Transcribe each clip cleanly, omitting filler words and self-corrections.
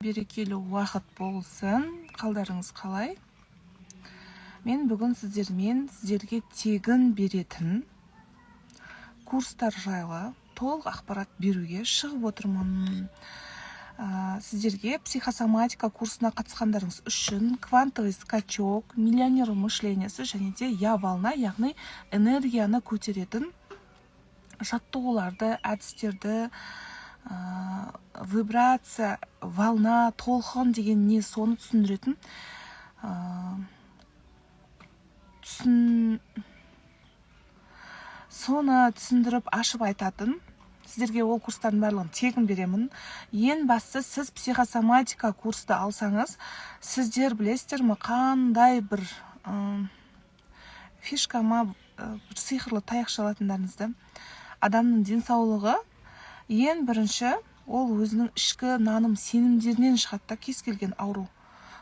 Берекелі уақыт болсын. Қалдарыңыз қалай? Мен бүгін сіздермен сіздерге тегін беретін курстар жайлы толық ақпарат беруге шығып отырмын. Сіздерге психосоматика курсына қатысқандарыңыз үшін квантовый скачок, миллионер мышлениясы және де я волна, яғни энергияны көтеретін жаттығуларды, әдістерді, вибрация, волна, толқын деген не, соны түсіндіретін соны түсіндіріп ашып айтатын сіздерге ол курстардың барлығын тегін беремін. Ең бастысы, сіз психосоматика курсты алсаңыз, сіздер білесіздер ме, қандай бір фишка ма, бір сиқырлы таяқша алатындарыңызды. Адамның денсаулығы ең бірінші ол өзінің ішкі наным сенімдерінен шығады да, кез келген ауру.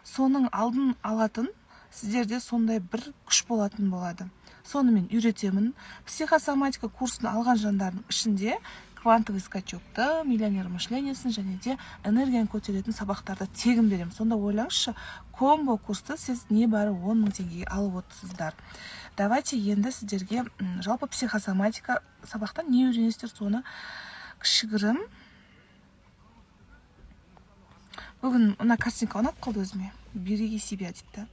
Соның алдын алатын сіздерде сондай бір күш болатын болады. Соны мен үйретемін. Психосоматика курсын алған жандардың ішінде квантовый скачокты, миллионер мышлениясын және де энергияны көтеретін сабақтарды тегін беремін. Сонда ойлаңызшы, комбо курсты сіз небәрі 10 мың теңгеге алып отырсыздар. Давайте енді сіздерге жалпы психосоматика сабақтан не үйренесіздер, соны кішігірім. Бүгін мына картинка ұнап қалды өзіме. Береги себя дейді.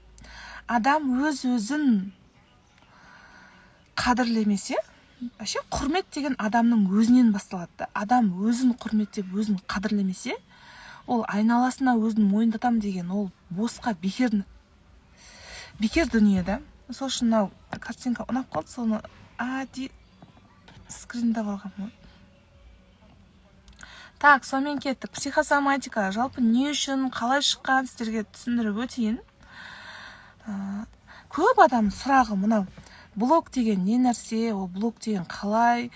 Адам өз-өзін қадірлемесе, вообще құрмет деген адамның өзінен басталады да. Адам өзін құрметтеп, өзін қадірлемесе, ол айналасына өзін мойындатам деген ол босқа бекер дүние да. Сол үшін мынау картинка ұнап қалды, соны әдейі скриндап алғанмын. Так, сонымен кеттік. Психосоматика жалпы не үшін, қалай шыққан, сіздерге түсіндіріп өтейін. Көп адам сұрағы мынау: блок деген не нәрсе, ол блок деген қалай,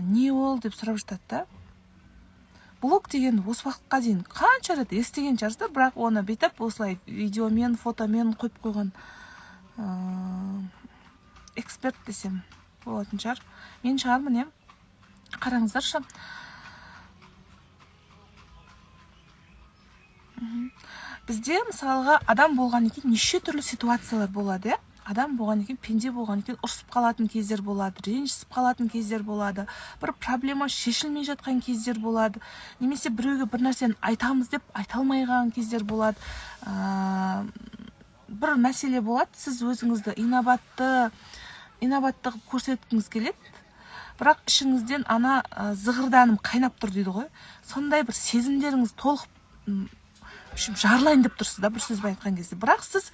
не ол деп сұрап жатады да. Блок деген осы уақытқа дейін қанша рет естіген шығарсыздар, бірақ оны бүйтіп осылай видеомен, фотомен қойып қойған эксперт десем болатын шығар. Мен шығармын, е? Қараңыздаршы. Бізде мысалға адам болғаннан кейін неше түрлі ситуациялар болады, е? Адам болғаннан кейін, пенде болғаннан кейін ұрсып қалатын кездер болады, ренжісіп қалатын кездер болады, бір проблема шешілмей жатқан кездер болады, немесе біреуге бір нәрсені айтамыз деп айта алмай қалған кездер болады. Бір мәселе болады, сіз өзіңізді инабатты қылып көрсеткіңіз келеді, бірақ ішіңізден ана зығырданым қайнап тұр дейді ғой. Сондай бір сезімдеріңіз толқып, жарылайын деп тұрсыз да, бір сөзбен айтқан кезде. Бірақ сіз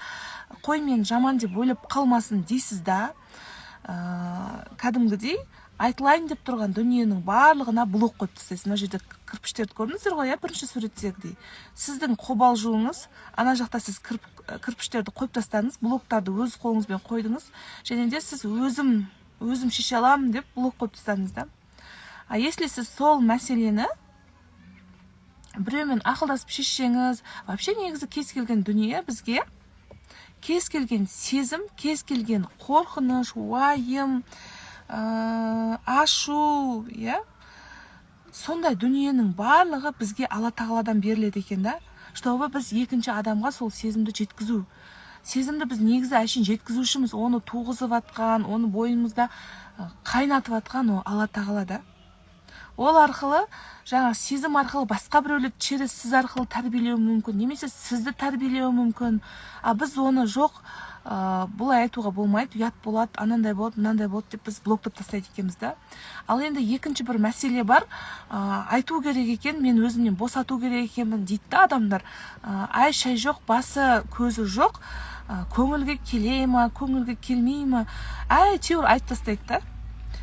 қой мен жаман деп ойлап қалмасын дейсіз да, кәдімгідей айтылайын деп тұрған дүниенің барлығына блок қойып тастайсыз. Мына жерде кірпіштерді көрдіңіздер ғой, бірінші суреттегідей. Сіздің қобалжуыңыз, ана жақта сіз кірпіштерді қойып тастадыңыз, блоктарды өз қолыңызбен қойдыңыз, және де сіз өзім шеше аламын деп блок қойып тастадыңыз да. А если сіз сол мәселені біреумен ақылдасып шешсеңіз, вообще негізі кез келген дүние бізге, кез келген сезім, кез келген қорқыныш, уайым, ашу, иә, сондай дүниенің барлығы бізге Алла Тағаладан беріледі екен да, чтобы біз екінші адамға сол сезімді жеткізу. Сезімді біз негізі әшейін жеткізушіміз, оны туғызып атқан, оны бойымызда қайнатып атқан ол Алла Тағала да. Ол арқылы, жаңа сезім арқылы басқа біреулер через сіз арқылы тәрбиелеуі мүмкін, немесе сізді тәрбиелеуі мүмкін. А біз оны жоқ, бұлай айтуға болмайды, ұят болады, анандай болады, мынандай болады деп біз блоктап тастайды екенбіз да. Ал енді екінші бір мәселе бар, айту керек екен, мен өзімнен босату керек екенмін дейді да адамдар. Ай шай жоқ, басы көзі жоқ, көңілге келе ма, көңілге келмей ма, әйтеуір айтып тастайды да.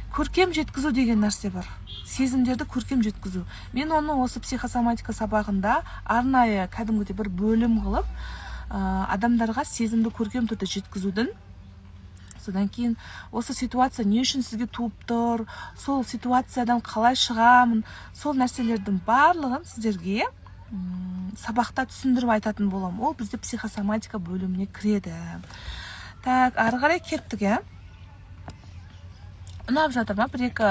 Көркем жеткізу деген нәрсе бар. Сезімдерді көркем жеткізу. Мен оны осы психосоматика сабағында арнайы кәдімгідей бір бөлім қылып, адамдарға сезімді көркем түрде жеткізудің, содан кейін осы ситуация не үшін сізге туып тұр, сол ситуациядан қалай шығамын, сол нәрселердің барлығын сіздерге сабақта түсіндіріп айтатын боламын. Ол бізде психосоматика бөліміне кіреді. Так, ары қарай кеттік, иә? Ұнап жатыр ма? Бір екі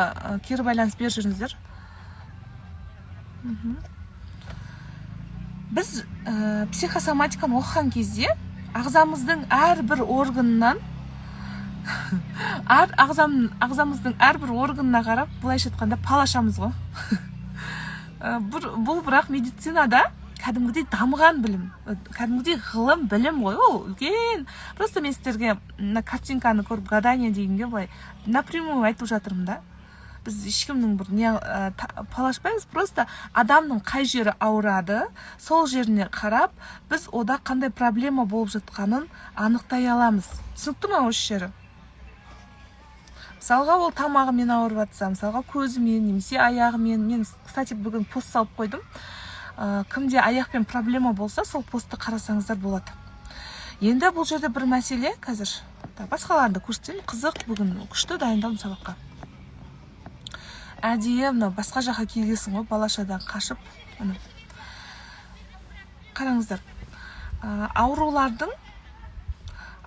кері байланыс беріп жүріңіздер. Біз психосоматиканы оқыған кезде ағзамыздың әрбір органынан, әр ағзамыздың әрбір органына қарап, былайша айтқанда, пал ашамыз ғой. Бұл бірақ медицинада кәдімгідей дамыған білім, кәдімгідей ғылым, білім ғой ол үлкен. Просто мен сіздерге мына картинканы көріп, гадание дегенге былай напрямую айтып жатырмын да. Біз ешкімнің бір не пал ашпаймыз, просто адамның қай жері ауырады, сол жеріне қарап, біз ода қандай проблема болып жатқанын анықтай аламыз. Түсінікті ма осы жері? Мысалға, ол тамағымен ауырып жатса, мысалға, көзімен немесе аяғымен. Мен, кстати, бүгін пост салып қойдым. Кімде аяқпен проблема болса, сол постты қарасаңыздар болады. Енді бұл жерде бір мәселе қазір. Басқаларын да көрсетемін. Қызық, бүгін күшті дайындалдым сабаққа. Әдейі мынау басқа жаққа келгенсің ғой, балашадан қашып. Міне. Қараңыздар.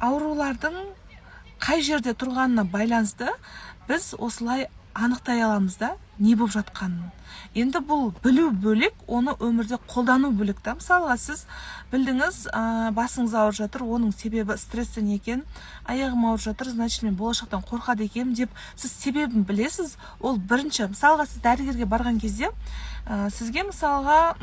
Аурулардың қай жерде тұрғанына байланысты біз осылай анықтай аламыз да, не болып жатқанын. Енді бұл білу бөлек, оны өмірде қолдану бөлек та. Мысалға, сіз білдіңіз, басыңыз ауырып жатыр, оның себебі стресстен екен, аяғым ауырып жатыр, значит, мен болашақтан қорқады екенмін деп сіз себебін білесіз. Ол бірінші. Мысалға, сіз дәрігерге барған кезде, сізге мысалға,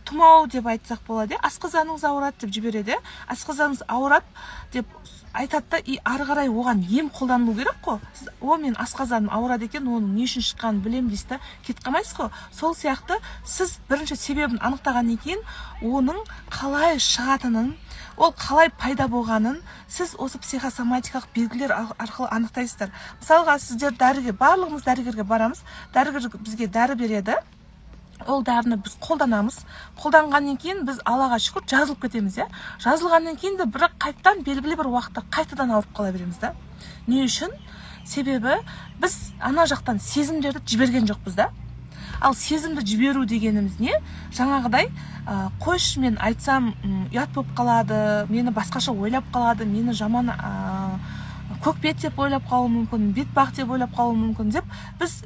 тұмау деп айтсақ болады, асқазаныңыз ауырады деп жібереді, асқазаныңыз ауырады деп айтады да, и ары қарай оған ем қолданылу керек қой. Сіз, о, мен асқазаным ауырады екен, оның не үшін шыққанын білемін дейсіз да, кетіп қалмайсыз ғой. Сол сияқты сіз бірінші себебін анықтағаннан кейін оның қалай шығатынын, ол қалай пайда болғанын сіз осы психосоматикалық белгілер арқылы анықтайсыздар. Мысалға, сіздер дәрігер, барлығымыз дәрігерге барамыз, дәрігер бізге дәрі береді. Ол дәріні біз қолданамыз. Қолданғаннан кейін біз, Аллаға шүкір, жазылып кетеміз, иә. Жазылғаннан кейін де бірақ қайтадан белгілі бір уақытта қайтадан ауырып қала береміз да. Не үшін? Себебі біз ана жақтан сезімдерді жіберген жоқпыз да. Ал сезімді жіберу дегеніміз не? Жаңағыдай, қойшы, мен айтсам, ұят болып қалады, мені басқаша ойлап қалады, мені жаман, көкбет деп ойлап қалуы мүмкін, бетбақ деп ойлап қалуы мүмкін деп біз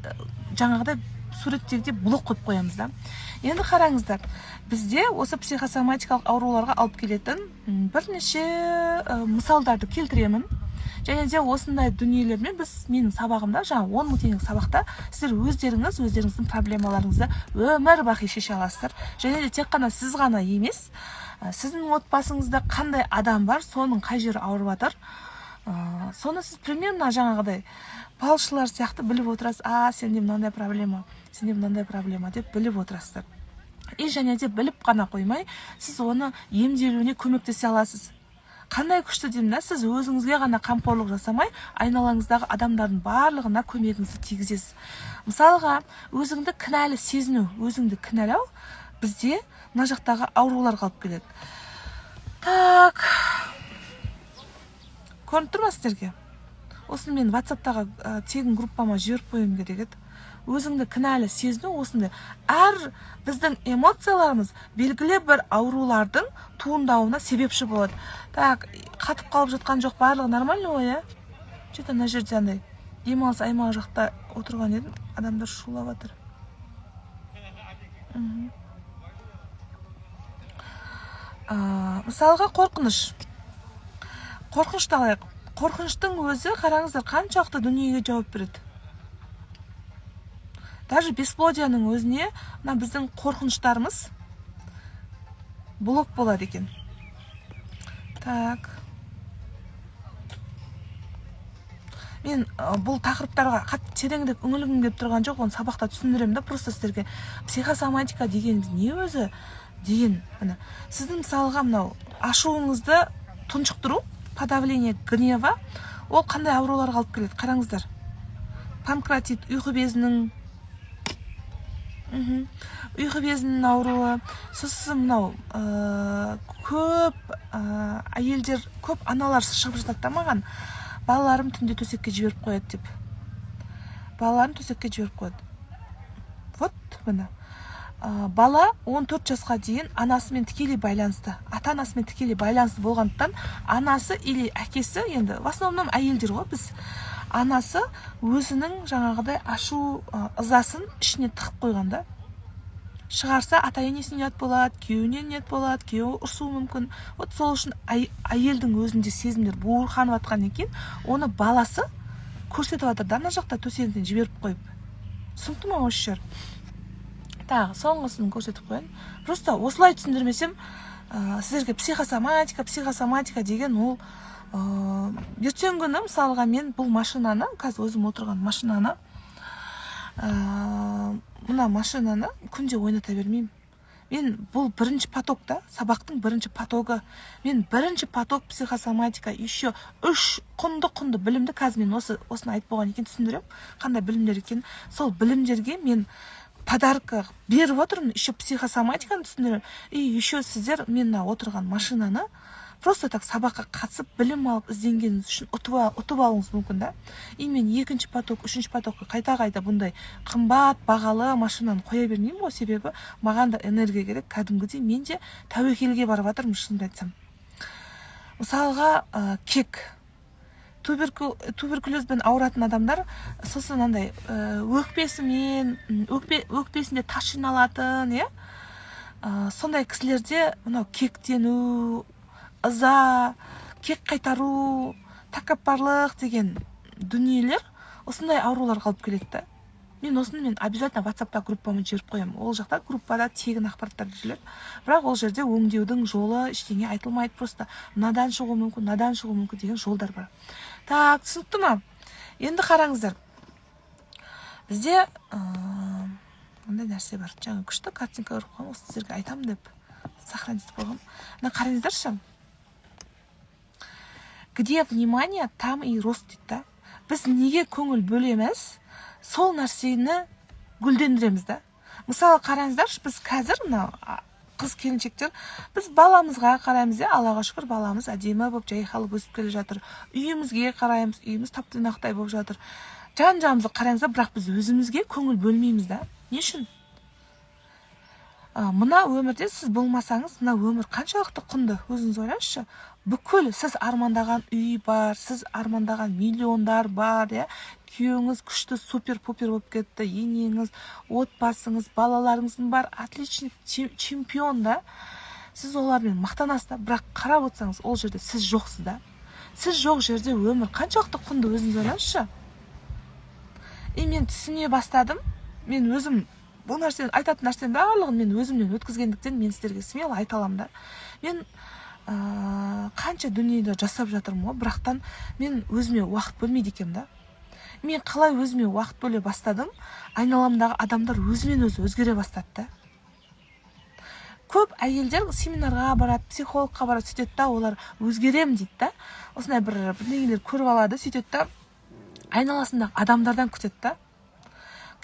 жаңағыдай суреттегідей блок қойып қоямыз да. Енді қараңыздар, бізде осы психосоматикалық ауруларға алып келетін бірнеше мысалдарды келтіремін. Және де осындай дүниелермен біз менің сабағымда, жаңа 10 000 теңгелік сабақта сіздер өздеріңіздің проблемаларыңызды өмір бақи шеше аласыздар. Және де тек қана сіз ғана емес, сіздің отбасыңызда қандай адам бар, соның қай жері ауырып жатыр, соны сіз примерно жаңағыдай балшылар сияқты біліп отырасыз. А, сенде мынандай проблема, сенде мынандай проблема деп біліп отырасыздар. И және де біліп қана қоймай, сіз оны емделуіне көмектесе аласыз. Қандай күшті деймін да, сіз өзіңізге ғана қамқорлық жасамай, айналаңыздағы адамдардың барлығына көмегіңізді тигізесіз. Мысалға, өзіңді кінәлі сезіну, өзіңді кінәлау бізде мына жақтағы ауруларға алып келеді. Так, көрініп тұр ма сіздерге? Осыны мен WhatsApp-тағы тегін группама жіберіп қоюым керек еді. Өзіңді кінәлі сезіну осындай. Әр біздің эмоцияларымыз белгілі бір аурулардың туындауына себепші болады. Так, қатып қалып жатқан жоқ, барлығы нормально ғой, иә? Че-то мына жерде андай демалыс аймағы жақта отырған едім, адамдар шулап жатыр. Мысалға, қорқыныш. Қорқынышты алайық. Қорқыныштың өзі, қараңыздар, қаншалықты дүниеге жауап береді. Даже бесплодияның өзіне мына біздің қорқыныштарымыз блок болады екен. Так. Мен бұл тақырыптарға қатты тереңірек үңілгім келіп тұрған жоқ, оны сабақта түсіндіремін да, просто сіздерге психосоматика дегеніміз не өзі деген. Міне, сіздің мысалға мынау ашуыңызды тұншықтыру, подавление гнева, ол қандай ауруларға алып келеді? Қараңыздар. Панкреатит, ұйқы безінің, ұйқы безінің ауруы, сосын мынау, көп, әйелдер, көп аналар шығып жатады да маған, балаларым түнде төсекке жіберіп қояды деп. Балаларын төсекке жіберіп қояды. Вот, міне. Бала 14 жасқа дейін анасымен тікелей байланысты, ата-анасымен тікелей байланысты болғандықтан, анасы или әкесі, енді в основном әйелдер ғой біз, анасы өзінің жаңағыдай ашу, ызасын ішіне тығып қойған да. Шығарса, ата енесіне ұят болады, күйеуінен ұят болады, күйеуі ұрсуы мүмкін. Вот сол үшін әйелдің өзінде сезімдер буырқанып жатқаннан кейін оны баласы көрсетіп жатыр да, ана жақта төсегінен жіберіп қойып. Түсінікті ма осы жер? Тағы соңғысын көрсетіп қояйын. Просто осылай түсіндірмесем, сіздерге психосоматика деген ол ертеңгі күні, мысалға, мен бұл машинаны, қазір өзім отырған машинаны, мына машинаны күнде ойната бермеймін. Мен бұл бірінші поток та, сабақтың бірінші потогы. Мен бірінші поток психосоматика, еще үш құнды білімді қазір мен осыны айтып болғаннан кейін түсіндіремін, қандай білімдер екенін. Сол білімдерге мен подарка беріп отырмын, еще психосоматиканы түсіндіремін. И еще сіздер мен мына отырған машинаны просто так сабаққа қатысып, білім алып, ізденгеніңіз үшін ұтып алуыңыз мүмкін да. И мен екінші поток, үшінші потокқа қайта-қайта бұндай қымбат бағалы машинаны қоя бермеймін ғой, себебі маған да энергия керек, кәдімгідей мен де тәуекелге барып жатырмын, шынымды айтсам. Мысалға, кек, туберкулезбен ауыратын адамдар, сосын андай өкпесімен, өкпесінде тас жиналатын, иә, сондай кісілерде мынау кектену, ыза, кек қайтару, тәкаппарлық деген дүниелер осындай ауруларға алып келеді да. Мен осыны мен обязательно WhatsAppта группама жіберіп қоямын. Ол жақта группада тегін ақпараттар беріледі. Бірақ ол жерде өңдеудің жолы ештеңе айтылмайды, просто мынадан шығуы мүмкін, мынадан шығуы мүмкін деген жолдар бар. Так, түсінікті ма? Енді қараңыздар. Бізде мындай нәрсе бар. Жаңа күшті картинка көріп қойғанмын, осы сіздерге айтамын деп сохранить етіп қойғанмын. Мына қараңыздаршы. Где внимание, там и рост дейді да. Біз неге көңіл бөлеміз, сол нәрсені гүлдендіреміз да. Мысалы, қараңыздаршы, біз қазір мына қыз келіншектер, біз баламызға қараймыз, иә, Аллаға шүкір, баламыз әдемі болып жайқалып өсіп келе жатыр. Үйімізге қараймыз, үйіміз тап-тұйнақтай болып жатыр. Жан-жағымызға қараймыз да, бірақ біз өзімізге көңіл бөлмейміз да. Не үшін? Мына өмірде сіз болмасаңыз, мына өмір қаншалықты құнды, өзіңіз ойлаңызшы. Бүкіл сіз армандаған үй бар, сіз армандаған миллиондар бар, иә? Күйеуіңіз күшті супер-пупер болып кетті, енеңіз, отбасыңыз, балаларыңыздың бар, отличник, чемпион да. Сіз олармен мақтанасыз да, бірақ қарап отырсаңыз, ол жерде сіз жоқсыз да. Сіз жоқ жерде өмір қаншалықты құнды, өзіңіз ойлаңызшы. И мен түсіне бастадым, мен өзім бұл нәрсені, айтатын нәрсенің барлығын мен өзімнен өткізгендіктен мен сіздерге смело айта аламын да. Мен қанша дүниені жасап жатырмын ғой, бірақтан мен өзіме уақыт бөлмейді екенмін да. Мен қалай өзіме уақыт бөле бастадым, айналамдағы адамдар өзімен өзі өзгере бастады да. Көп әйелдер семинарға барады, психологқа барады, сөйтеді да, олар өзгерем дейді да. Осындай бірдеңелер көріп алады, сөйтеді да, айналасындағы адамдардан күтеді да.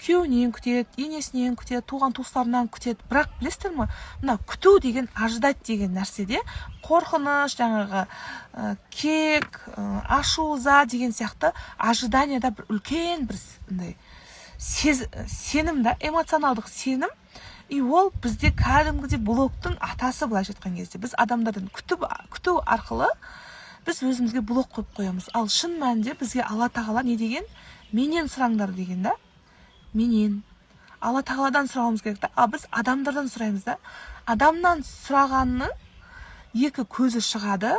Күйеуінен күтеді, енесінен күтеді, туған туыстарынан күтеді. Бірақ білесіздер ме, мына күту деген, ожидать деген нәрседе қорқыныш, жаңағы, кек, ашу, ыза деген сияқты ожиданияда бір үлкен бір мындай сенім да, эмоционалдық сенім. И ол бізде кәдімгідей блоктың атасы, былайша айтқан кезде. Біз адамдардан күту арқылы біз өзімізге блок қойып қоямыз. Ал шын мәнінде бізге Алла Тағала не деген? Менен сұраңдар деген да. Менен. Алла Тағаладан сұрауымыз керек та. Ал біз адамдардан сұраймыз да. Адамнан сұрағанның екі көзі шығады,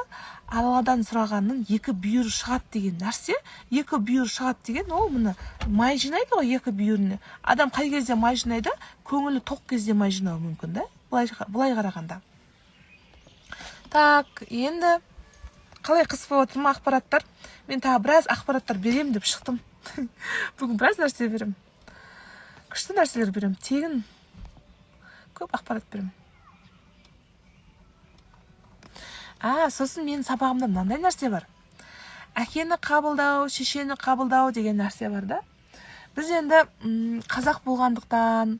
Алладан сұрағанның екі бүйірі шығады деген нәрсе. Екі бүйір шығады деген ол міне май жинайды ғой екі бүйіріне. Адам қай кезде май жинайды? Көңілі тоқ кезде май жинауы мүмкін да. Былай қарағанда. Так, енді қалай қызық болып отыр ма ақпараттар? Мен тағы біраз ақпараттар беремін деп шықтым. Бүгін біраз нәрсе беремін. Күшті нәрселер беремін, тегін көп ақпарат беремін. Сосын менің сабағымда мынандай нәрсе бар. Әкені қабылдау, шешені қабылдау деген нәрсе бар да. Біз енді қазақ болғандықтан,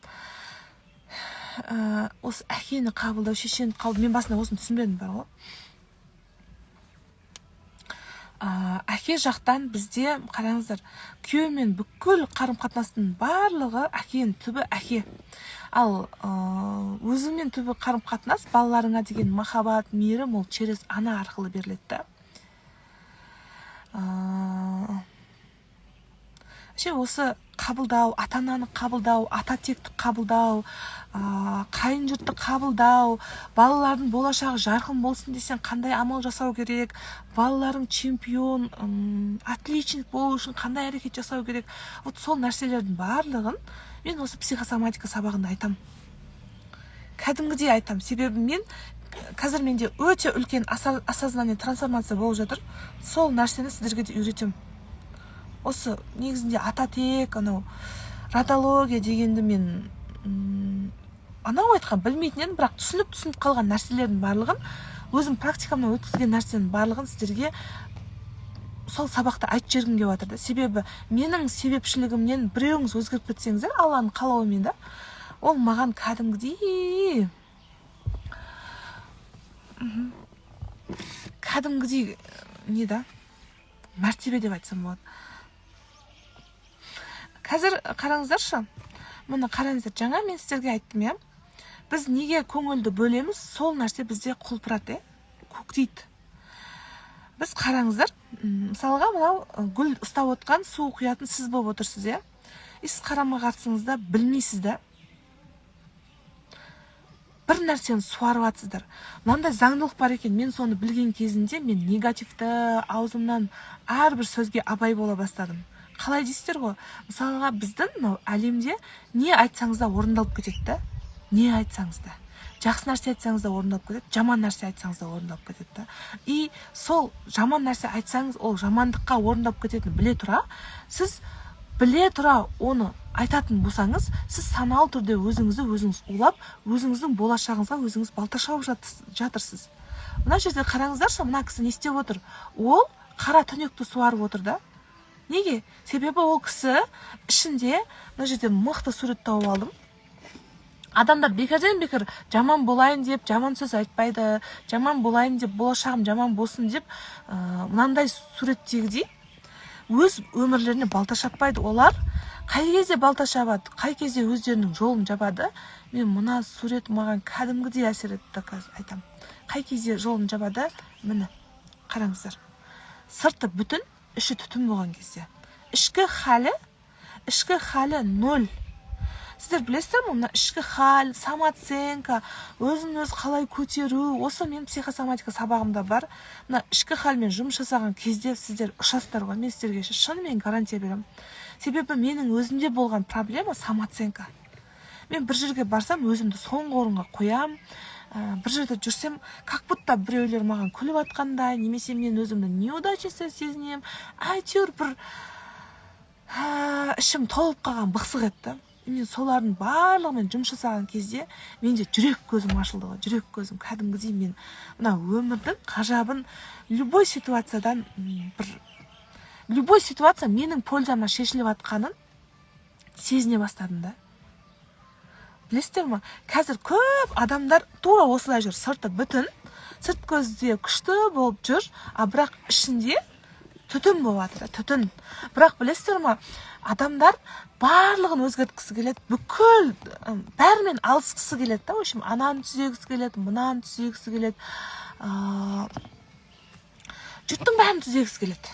осы әкені қабылдау, шешені қабылдау, мен басында осыны түсінбедім бар ғой. Әке жақтан бізде, қараңыздар, күйеумен бүкіл қарым-қатынастың барлығы әкенің түбі әке. Ал өзіңмен түбі қарым-қатынас, балаларыңа деген махаббат, мейірім ол через ана арқылы беріледі да. Вообще осы қабылдау, ата ананы қабылдау, ата текті қабылдау, қайын жұртты қабылдау, балалардың болашағы жарқын болсын десең, қандай амал жасау керек, балаларың чемпион, отличник болу үшін қандай әрекет жасау керек, вот сол нәрселердің барлығын мен осы психосоматика сабағында айтамын, кәдімгідей айтамын. Себебі мен қазір менде өте үлкен осознание, трансформация болып жатыр. Сол нәрсені сіздерге де үйретемін. Осы негізінде ата тек, анау родология дегенді мен анау айтқан білмейтін едім, бірақ түсініп қалған нәрселердің барлығын, өзім практикамнан өткізген нәрсенің барлығын сіздерге сол сабақта айтып жібергім келіп жатыр да. Себебі менің себепшілігімнен біреуіңіз өзгеріп кетсеңіздер, Алланың қалауымен да, ол маған кәдімгідей кәдімгідей не да, мәртебе деп айтсам болады. Қазір қараңыздаршы, міне қараңыздар, жаңа мен сіздерге айттым, иә, біз неге көңілді бөлеміз, сол нәрсе бізде құлпырады, иә, көктейді. Біз қараңыздар, мысалға мынау гүл ұстап отқан, су құятын сіз болып отырсыз, иә, и сіз қарама қарсыңызда білмейсіз да, бір нәрсені суарып жатсыздар. Мынандай заңдылық бар екен, мен соны білген кезінде мен негативті аузымнан әрбір сөзге абай бола бастадым. Қалай дейсіздер ғой, мысалға біздің мынау әлемде не айтсаңыз да орындалып кетеді да, не айтсаңыз да, жақсы нәрсе айтсаңыз да орындалып кетеді, жаман нәрсе айтсаңыз да орындалып кетеді да. И сол жаман нәрсе айтсаңыз, ол жамандыққа орындалып кететінін біле тұра, сіз біле тұра оны айтатын болсаңыз, сіз саналы түрде өзіңізді өзіңіз улап, өзіңіздің болашағыңызға өзіңіз балта шауып жатырсыз. Мына жерде қараңыздаршы, мына кісі не істеп отыр? Ол қара түнекті суарып отыр да. Неге? Себебі ол кісі ішінде, мына жерде мықты сурет тауып алдым. Адамдар бекерден бекер жаман болайын деп, жаман сөз айтпайды, жаман болайын деп, болашағым жаман болсын деп, мынандай суреттегідей өз өмірлеріне балта шаппайды. Олар қай кезде балта шабады, қай кезде өздерінің жолын жабады. Мен мына сурет маған кәдімгідей әсер етті, қазір айтамын. Қай кезде жолын жабады? Міне, қараңыздар. Сырты бүтін, іші түтін болған кезде. Ішкі халі ноль. Сіздер білесіздер ме, мына ішкі хал, самооценка, өзін өзі қалай көтеру, осы мен психосоматика сабағымда бар. Мына ішкі халмен жұмыс жасаған кезде сіздер ұшасыздар ғой, мен сіздерге шынымен гарантия беремін. Себебі менің өзімде болған проблема самооценка. Мен бір жерге барсам, өзімді соңғы орынға қоям. Бір жерде жүрсем, как будто біреулер маған күліп атқандай, немесе мен өзімді неудачница сезінемін. Әйтеуір бір ішім толып қалған бықсық еді. Мен солардың барлығымен жұмыс жасаған кезде менде жүрек көзім ашылды ғой, жүрек көзім кәдімгідей. Мен мына өмірдің ғажабын любой ситуациядан, бір любой ситуация менің пользама шешіліп жатқанын сезіне бастадым да. Білесіздер ме, қазір көп адамдар тура осылай жүр, сырты бүтін, сырт көзде күшті болып жүр, а бірақ ішінде түтін болып жатыр, түтін. Бірақ білесіздер ме, адамдар барлығын өзгерткісі келеді, бүкіл бәрімен алысқысы келеді да, в общем, ананы түзегісі келеді, мынаны түзегісі келеді, жұрттың бәрін түзегісі келеді.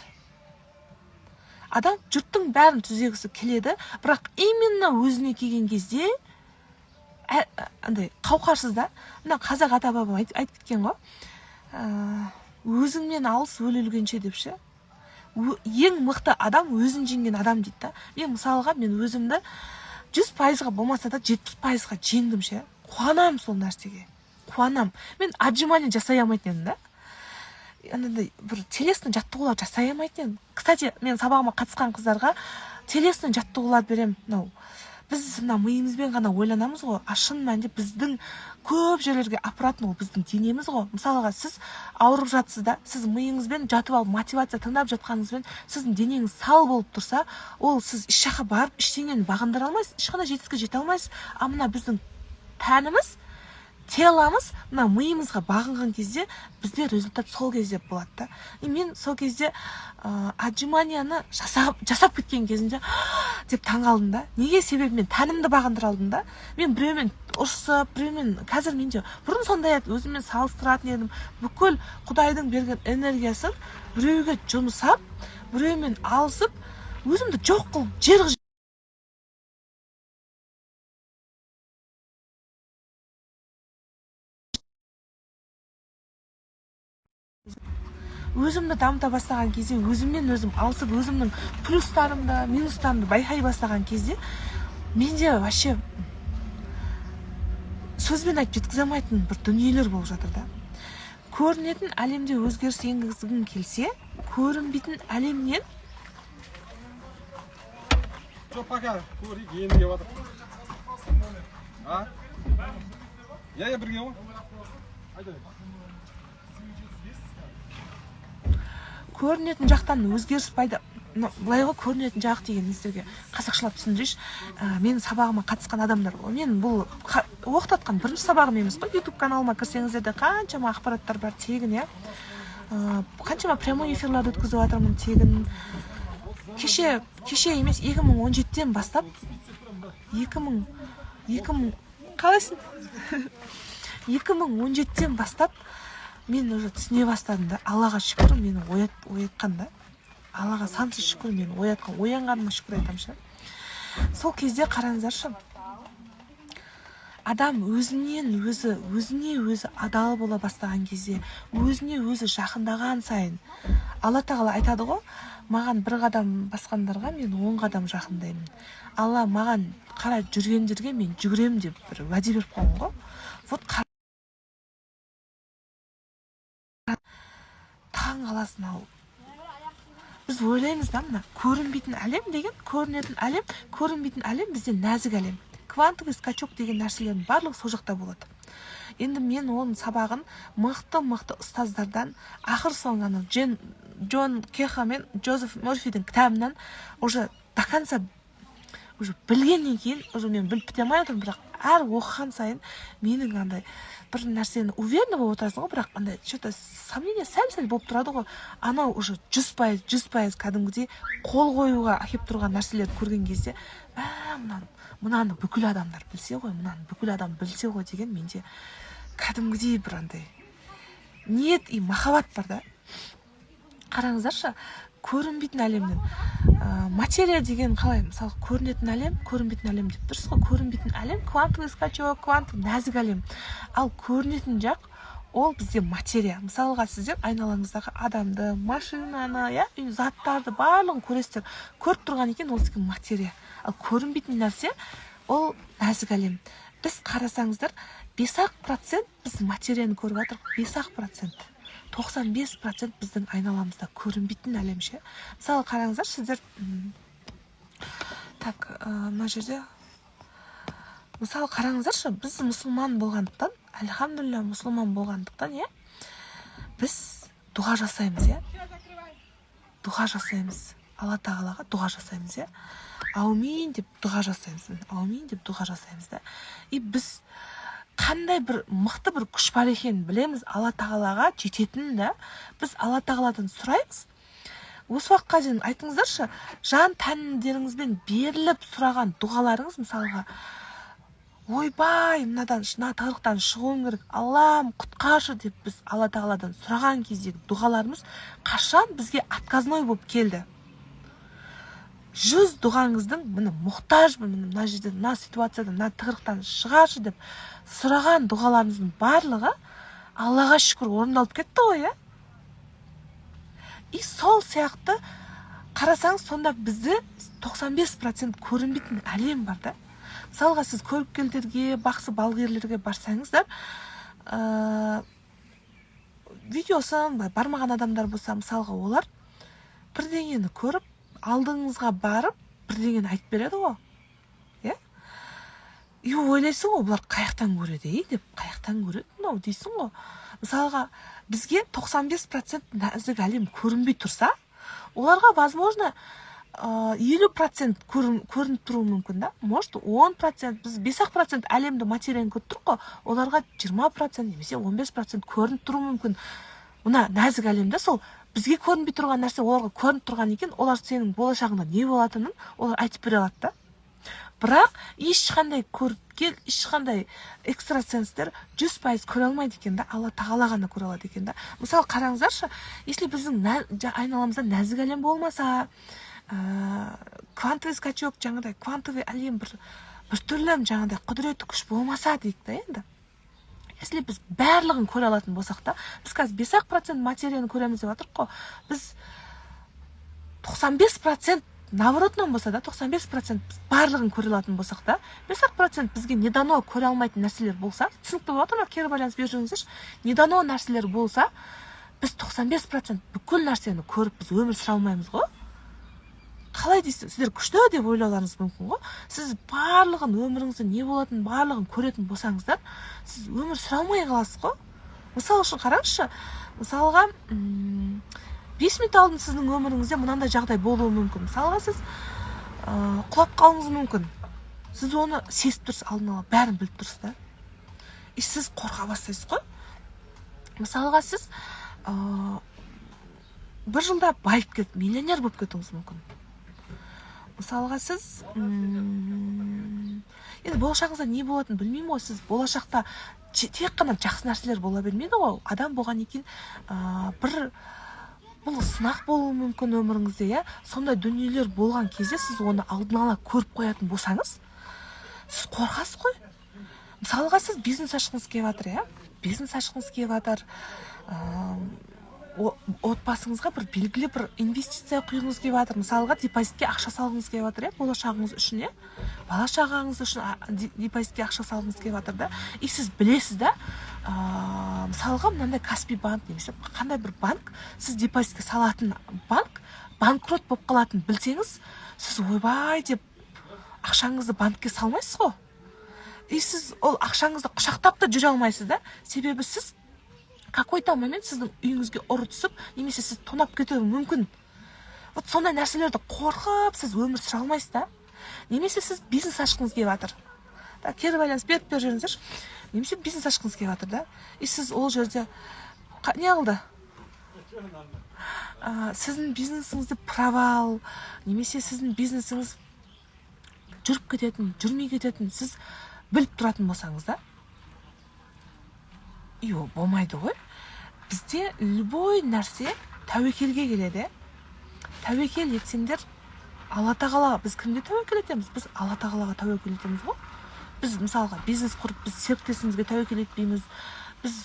Адам жұрттың бәрін түзегісі келеді, бірақ именно өзіне келген кезде андай қауқарсыз да. Мына қазақ ата бабам айтып кеткен ғой, өзіңмен алыс өле өлгенше деп ше. Ең мықты адам өзін жеңген адам дейді да. Мен мысалға, мен өзімді 100%-ға болмаса да 70%-ға жеңдім ше. Қуанам сол нәрсеге, қуанам. Мен отжимание жасай алмайтын едім да, анандай бір телесный жаттығулар жасай алмайтын едім. Кстати, мен сабағыма қатысқан қыздарға телесный жаттығулар беремін. Мынау біз мына миымызбен ғана ойланамыз ғой, а шын мәнінде біздің көп жерлерге апаратын ол біздің денеміз ғой. Мысалға, сіз ауырып жатсыз да, сіз миыңызбен жатып алып мотивация тыңдап жатқаныңызбен сіздің денеңіз сал болып тұрса, ол сіз еш жаққа барып ештеңені бағындыра алмайсыз, ешқандай жетістікке жете алмайсыз. А мына біздің тәніміз, теламыз мына миымызға бағынған кезде бізде результат сол кезде болады да. И мен сол кезде отжиманияны жасап кеткен кезімде деп таңғалдым да. Неге? Себебі мен тәнімді бағындыра алдым да. Мен біреумен ұрысып, біреумен, қазір менде бұрын сондай еді, өзіммен салыстыратын едім. Бүкіл Құдайдың берген энергиясын біреуге жұмсап, біреумен алысып, Өзімді жоқ қылып жер өзімді дамыта бастаған кезде, өзіммен өзім алысып, өзімнің плюстарымды, минустарымды байқай бастаған кезде менде вообще сөзбен айтып жеткізе алмайтын бір дүниелер болып жатыр да. Көрінетін әлемде өзгеріс енгізгің келсе, көрінбейтін әлемнен Жоқ, пока көрейік, енді келіп жатыр. А? Иә, бірге ғой. Айта бер. Көрінетін жақтан өзгеріс пайда, былай ғой, көрінетін жақ деген сіздерге қазақшалап түсіндірейінші. Менің сабағыма қатысқан адамдар, мен бұл оқытатқан бірінші сабағым емес қой. YouTube каналыма кірсеңіздер де қаншама ақпараттар бар тегін, иә. Қаншама прямой эфирлер өткізіп жатырмын тегін. Кеше емес, 2017-тен бастап 2000 қалайсың? 2017-тен бастап мен уже түсіне бастадым да. Аллаға шүкір, мені оятқан да. Аллаға сансыз шүкір, мені оятқан. Оянғаныма шүкір айтамын ше. Сол кезде қараңыздаршы, адам өзінен өзі, өзіне өзі адал бола бастаған кезде, өзіне өзі жақындаған сайын, Алла тағала айтады ғой, маған бір қадам басқандарға мен 10 қадам жақындаймын. Алла маған қарай жүргендерге мен жүгіремін деп бір уәде беріп қойған ғой. Вот таң қаласың ау. Біз ойлаймыз да, мына көрінбейтін әлем деген, көрінетін әлем, көрінбейтін әлем бізде нәзік әлем. Квантовый скачок деген нәрселердің барлығы сол жақта болады. Енді мен оның сабағын мықты-мықты ұстаздардан, ақыр соңы ана Джон Кеха мен Джозеф Морфидің кітабынан уже до конца уже білгеннен кейін, уже мен біліп біте алмай отырмын, бірақ әр оқыған сайын менің андай бір нәрсені уверенно болып отырасың ғой, бірақ андай что-то сомнение сәл-сәл болып тұрады ғой. Анау уже 100% кәдімгідей қол қоюға әкеп тұрған нәрселерді көрген кезде, мынаны бүкіл адамдар білсе ғой, мынаны бүкіл адам білсе ғой деген менде кәдімгідей бір андай ниет и махаббат бар да. Қараңыздаршы, көрінбейтін әлемнен материя деген қалай, мысалы, көрінетін әлем, көрінбейтін әлем деп тұрсыз ғой. Көрінбейтін әлем квантовый скачок, квантовый нәзік әлем. Ал көрінетін жақ ол бізде материя. Мысалға, сіздер айналаңыздағы адамды, машинаны, иә, заттарды барлығын көресіздер. Көріп тұрған екен, ол сізге материя. Ал көрінбейтін нәрсе ол нәзік әлем. Біз қарасаңыздар, 5% біз материяны көріп жатырмыз, 5%. 95% біздің айналамызда көрінбейтін әлем ше. Мысалы, қараңыздар, сіздер, так, мына жерде, мысалы, қараңыздаршы, біз мұсылман болғандықтан, альхамдулилля, мұсылман болғандықтан, иә, біз дұға жасаймыз, иә. Дұға жасаймыз. Алла тағалаға дұға жасаймыз, иә. Аумин деп дұға жасаймыз. Аумин деп дұға жасаймыз да. И біз қандай бір мықты бір күш бар екенін білеміз, Алла тағалаға жететінін да. Біз Алла тағаладан сұраймыз. Осы уақытқа дейін айтыңыздаршы, жан тәндеріңізбен беріліп сұраған дұғаларыңыз, мысалға, ойбай, мынадан, мына тығырықтан шығуым керек, Аллам, құтқаршы деп біз Алла тағаладан сұраған кездегі дұғаларымыз қашан бізге отказной болып келді? 100 дұғаңыздың, міне, мұқтажбын, міне, мына жерде, мына ситуациядан, мына тығырықтан шығаршы деп сұраған дұғаларыңыздың барлығы Аллаға шүкір орындалып кетті ғой, иә? И сол сияқты қарасаңыз, сонда бізде 95% көрінбейтін әлем бар да. Мысалға, сіз көріпкелдерге, бақсы балгерлерге барсаңыздар, видеосын бармаған адамдар болса, мысалға, олар бірдеңені көріп, алдыңызға барып бірдеңені айтып береді ғой, иә? И ойлайсың ғой, бұлар қаяқтан көреді, ей деп, қаяқтан көреді мынау дейсің ғой. Мысалға, бізге 95% нәзік әлем көрінбей тұрса, оларға, возможно, 50% көрініп тұруы мүмкін да. Может, 10%, біз 5% әлемді материяны көріп тұрмыз ғой, оларға 20% немесе 15% көрініп тұруы мүмкін. Мына нәзік әлемде сол бізге көрінбей тұрған нәрсе оларға көрініп тұрған екен, олар сенің болашағыңда не болатынын олар айтып бере алады да. Бірақ ешқандай көріпкел, ешқандай экстрасенстер 100% көре алмайды екен да, Алла тағала ғана көре алады екен да. Мысалы, қараңыздаршы, если біздің айналамызда нәзік әлем болмаса, Квантовый скачок, жаңағыдай квантовый әлем бір түрлі жаңағыдай құдіретті күш болмаса дейік та енді. Если біз барлығын көре алатын болсақ та, біз қазір 5% материяны көреміз деп жатырмық қой. Біз 95% наоборотынан болса да, 95% біз барлығын көре алатын болсақ та, 5% бізге не дано көре алмайтын нәрселер болса, түсінікті болып жатыр ма? Кері байланыс беріп жүріңіздерші. Не дано нәрселер болса, біз 95% бүкіл нәрсені көріп біз өмір сүре алмаймыз ғой. Қалай дейсіз? Сіздер күшті деп ойлауларыңыз мүмкін ғой. Сіз барлығын, өміріңізде не болатынын барлығын көретін болсаңыздар, сіз өмір сүре алмай қаласыз ғой. Мысал үшін қараңызшы, мысалға 5 минут алдын сіздің өміріңізде мынандай жағдай болуы мүмкін. Мысалға сіз құлап қалуыңыз мүмкін. Сіз оны сезіп тұрсыз, алдын ала бәрін біліп тұрсыз да. И сіз қорқа бастайсыз ғой. Мысалға сіз бір жылда байып кетіп, миллионер болып кетуіңіз мүмкін. Мысалға сіз енді болашағыңызда не болатынын білмеймін ғой. Сіз болашақта тек қана жақсы нәрселер бола бермейді ғой. Адам болғаннан кейін бір бұл сынақ болуы мүмкін өміріңізде, иә. Сондай дүниелер болған кезде сіз оны алдын ала көріп қоятын болсаңыз, сіз қорқасыз ғой. Мысалға сіз бизнес ашқыңыз келіп жатыр, иә? Бизнес ашқыңыз келіп жатыр. Отбасыңызға бір белгілі бір инвестиция құйғыңыз келіп жатыр. Мысалға депозитке ақша салғыңыз келіп жатыр, иә, болашағыңыз үшін, иә? Бала шағаңыз үшін депозитке ақша салғыңыз келіп жатыр да. И сіз білесіз да, мысалға мынандай Каспи банк немесе қандай бір банк, сіз депозитке салатын банк банкрот болып қалатынын білсеңіз, сіз ойбай деп ақшаңызды банкке салмайсыз ғой. И сіз ол ақшаңызды құшақтап та жүре алмайсыз да. Себебі сіз какой-то момент сіздің үйіңізге ұры түсіп, немесе сіз тонап кетуі мүмкін. Вот сондай нәрселерді қорқып, сіз өмір сүре алмайсыз да. Немесе сіз бизнес ашқыңыз келіп жатыр. Да, кері байланыс беріп жүріңіздерші. Немесе бизнес ашқыңыз келіп жатыр да. И сіз ол жерде не қылды? Сіздің бизнесіңізді провал, немесе сіздің бизнесіңіз жүріп кететін, жүрмей кететін, сіз біліп тұратын болсаңыз да. И ол болмайды ғой. Бізде любой нәрсе тәуекелге келеді. Тәуекел етсеңдер, Алла тағала, біз кімге тәуекел етеміз? Біз Алла тағалаға тәуекел етеміз ғой. Біз мысалға бизнес құрып, біз серіктесімізге тәуекел етпейміз. Біз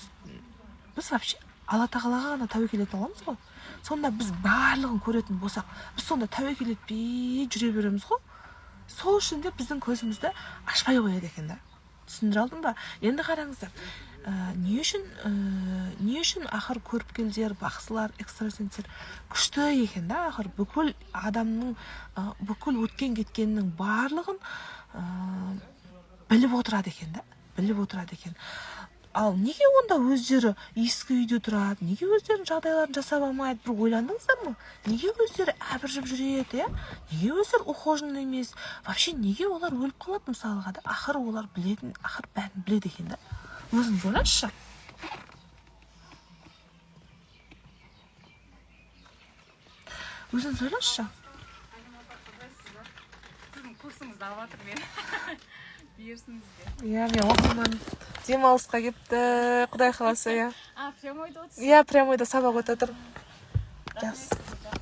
вообще Алла тағалаға ғана тәуекел ете аламыз ғой. Сонда біз барлығын көретін болсақ, біз сонда тәуекел етпей жүре береміз ғой. Сол үшін де біздің көзімізді ашпай қояды екен да. Түсіндіре алдым ба? Енді қараңыздар. Не үшін ақыр көріпкелдер, бақсылар, экстрасенстер күшті екен да? Ақыр бүкіл адамның, бүкіл өткен кеткеннің барлығын біліп отырады екен да, біліп отырады екен. Ал неге онда өздері ескі үйде тұрады, неге өздерінің жағдайларын жасап алмайды, бір ойландыңыздар ма? Неге өздері әбіржіп жүреді, иә? Неге өздері ухоженный емес? Вообще неге олар өліп қалады мысалға да? Ақыры олар білетін, ақыры бәрін біледі екен да. Өзіңіз ойлаңызшы. Өзіңіз ойлаңызшы. Сіздің курсыңызды алып жатыр мен. Берсіңізге. Иә, мен оқырман демалысқа кетті, Құдай қаласа, иә. А, прямойда отырсыз? Иә, прямойда сабақ өтіп жатыр. Жақсы.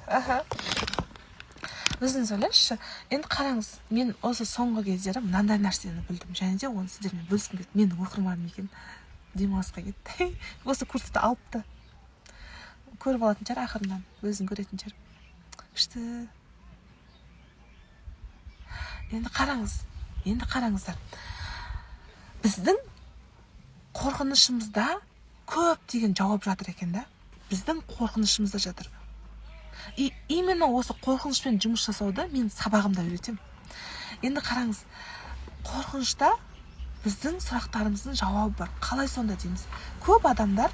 Аха. Өзіңіз ойлаңызшы. Енді қараңыз, мен осы соңғы кездері мынандай нәрсені білдім. Және де оны сіздермен бөліскім келді. Менің оқырманым екен. Демалысқа кетті. Осы курсты алыпты. Көріп алатын шығар ақырынан. Өзін көретін шығар. Күшті. Енді қараңыз. Енді қараңыздар. Біздің қорқынышымызда көптеген жауап жатыр екен да. Біздің қорқынышымызда жатыр. И именно осы қорқынышпен жұмыс жасауды мен сабағымда үйретемін. Енді қараңыз, қорқынышта біздің сұрақтарымыздың жауабы бар. Қалай сонда дейміз? Көп адамдар,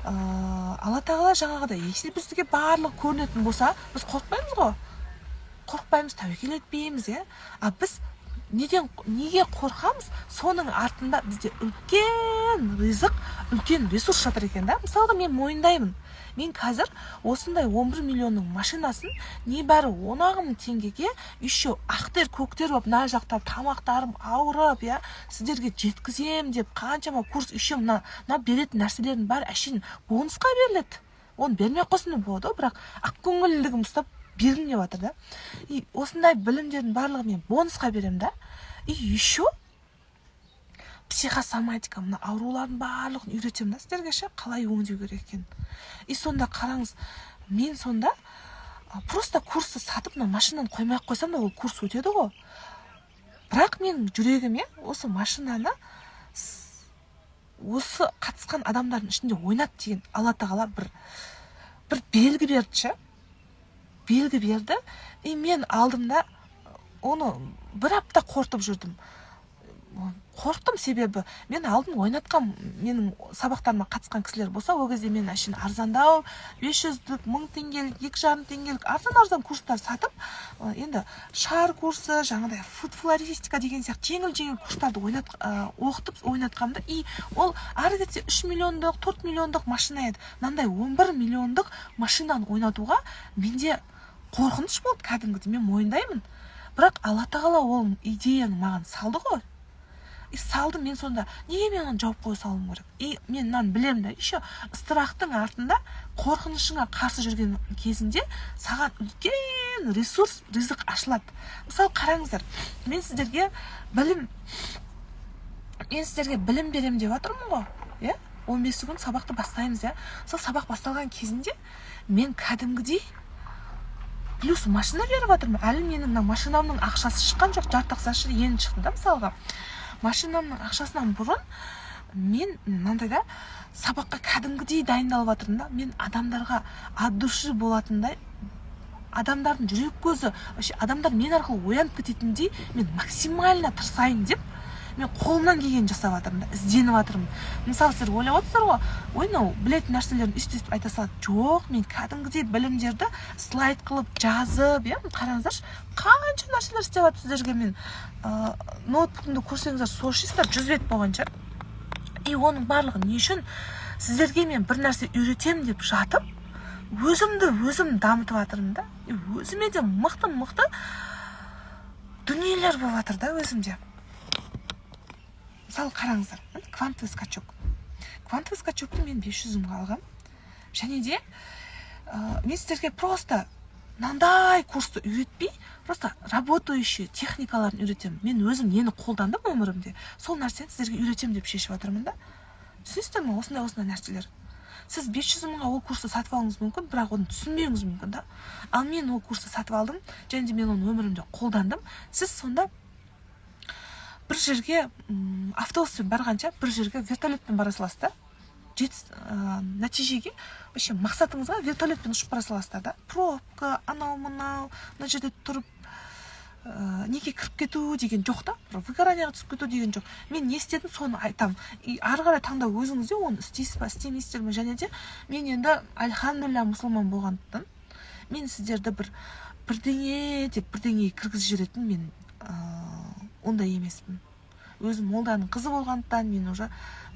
Алла тағала жаңағыдай, если бізге барлығы көрінетін болса, біз қорықпаймыз ғой. Қорықпаймыз, тәуекел етпейміз, иә? А біз неге қорқамыз? Соның артында бізде үлкен ризық, үлкен ресурс жатыр екен да. Мысалға мен мойындаймын. Мен қазір осындай 11 миллионның машинасын небәрі он-ақ мың теңгеге еще ақтер көктер болып мына жақта тамақтарым ауырып, иә, сіздерге жеткізем деп қаншама курс еще мына беретін нәрселердің бәрі әшейін бонусқа беріледі. Оны бермей ақ қойсын да болады ғой, бірақ ақкөңілдігім ұстап бергім келіп жатыр да. И осындай білімдердің барлығын мен бонусқа беремін да. И еще психосоматика, мына аурулардың барлығын үйретемін да сіздерге ше, қалай өңдеу керек екенін. И сонда қараңыз, мен сонда просто курсты сатып, мына машинаны қоймай ақ қойсам да, ол курс өтеді ғой. Бірақ менің жүрегіме осы машинаны осы қатысқан адамдардың ішінде ойнат деген Алла тағала бір белгі берді ше, белгі берді. И мен алдым да, оны бір апта қорытып жүрдім. Қорықтым, себебі мен алдын ойнатқан, менің сабақтарыма қатысқан кісілер болса, ол кезде мен әшейін арзандау 500-дік, 1000 теңгелік, 2,5 теңгелік арзан арзан курстар сатып, енді шар курсы, жаңағыдай фуд флористика деген сияқты жеңіл жеңіл курстарды оқытып ойнатқанмын да. И ол ары кетсе 3 миллиондық, 4 миллиондық машина еді. Мынандай 11 миллиондық машинаны ойнатуға менде қорқыныш болды кәдімгідей, мен мойындаймын. Бірақ Алла тағала ол идеяны маған салды ғой. И салды, мен сонда неге мен оны жауып қоя салуым керек? И мен мынаны білемін да, еще страхтың артында, қорқынышыңа қарсы жүрген кезінде саған үлкен ресурс, ризық ашылады. Мысалы, қараңыздар, мен сіздерге білім беремін деп жатырмын ғой, иә? 15 күн сабақты бастаймыз, иә? Сол сабақ басталған кезінде мен кәдімгідей плюс машина беріп жатырмын. Әлі менің мына машинамның ақшасы шыққан жоқ, жарты ақшасы енді шықты да мысалға. Машинамның ақшасынан бұрын мен мынандай да сабаққа кәдімгідей дайындалып жатырмын да. Мен адамдарға от души болатындай, адамдардың жүрек көзі, вообще адамдар мен арқылы оянып кететіндей мен максимально тырысайын деп мен қолымнан келгенін жасап жатырмын да, ізденіп жатырмын. Мысалы, сіздер ойлап отырсыздар ғой, ой, мынау білетін нәрселерін өйстіп өйстіп айта салады. Жоқ, мен кәдімгідей білімдерді слайд қылып жазып, иә, қараңыздаршы, қанша нәрселер істеп жатыр сіздерге. Мен ноутбугымды көрсеңіздер, шошисыздар, 100 бет болғанша. И оның барлығы не үшін? Сіздерге мен бір нәрсе үйретемін деп жатып, өзімді өзім дамытып жатырмын да. И өзіме де мықты-мықты дүниелер болып жатыр да өзімде. Мысалы, қараңыздар, квантовый скачок. Квантовый скачокты мен 500 мыңға алғам. Және де мен сіздерге просто мынандай курсты үйретпей, просто работающий техникаларын үйретемін. Мен өзім нені қолдандым өмірімде, сол нәрсені сіздерге үйретемін деп шешіп жатырмын да. Түсінесіздер ме, осындай осындай нәрселер. Сіз 500 мыңға ол курсты сатып алуыңыз мүмкін, бірақ оны түсінбеуіңіз мүмкін да. Ал мен ол курсты сатып алдым, және де мен оны өмірімде қолдандым. Сіз сонда бір жерге автобуспен барғанша, бір жерге вертолетпен бара саласыз да. Нәтижеге, вообще мақсатыңызға вертолетпен ұшып бара саласыздар да. Пробка, анау мынау, мына жерде тұрып, неге кіріп кету деген жоқ та, бір выгоранияға түсіп кету деген жоқ. Мен не істедім, соны айтамын. И ары қарай таңдау өзіңізде, оны істейсіз ба, істемейсіздер ме. Және де мен енді альхамдулилля мұсылман болғандықтан, мен сіздерді бірдеңе деп бірдеңеге кіргізіп жіберетін мен ондай емеспін. Өзім молданың қызы болғандықтан мен уже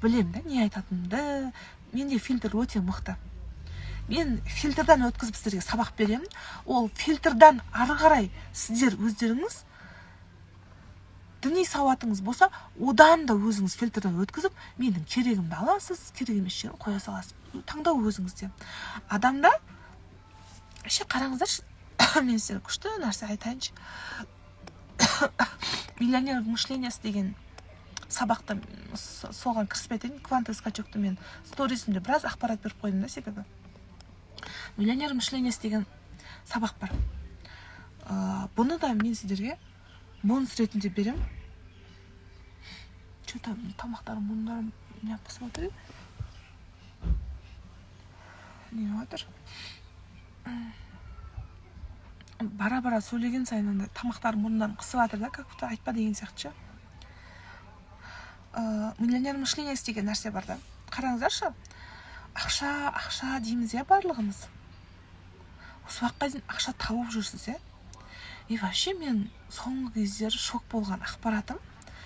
білемін да не айтатынымды. Менде фильтр өте мықты. Мен фильтрдан өткізіп сіздерге сабақ беремін. Ол фильтрдан ары қарай сіздер өздеріңіз діни сауатыңыз болса, одан да өзіңіз фильтрдан өткізіп, менің керегімді аласыз, керек емес жерін қоя саласыз. Таңдау өзіңізде. Адамда, вообще қараңыздаршы, мен сіздерге күшті нәрсе айтайыншы. Миллионер мышлениясы деген сабақты соған кіріспей айтайын. Квантовый скачокты мен сторисімде біраз ақпарат беріп қойдым да, себебі миллионер мышлениясы деген сабақ бар. Бұны да мен сіздерге бонус ретінде беремін. Че-то тамақтарым, мұрындарым, не, посмотри, не жатыр. Бара-бара сөйлеген сайын андай тамақтарым, мұрындарым қысып жатыр да, как будто айтпа деген сияқты ше. Миллионер мышлениясы деген нәрсе бар да. Қараңыздаршы, ақша, ақша дейміз, иә, барлығымыз. Осы уақытқа дейін ақша тауып жүрсіз, иә. И вообще мен соңғы кездері шок болған ақпаратым,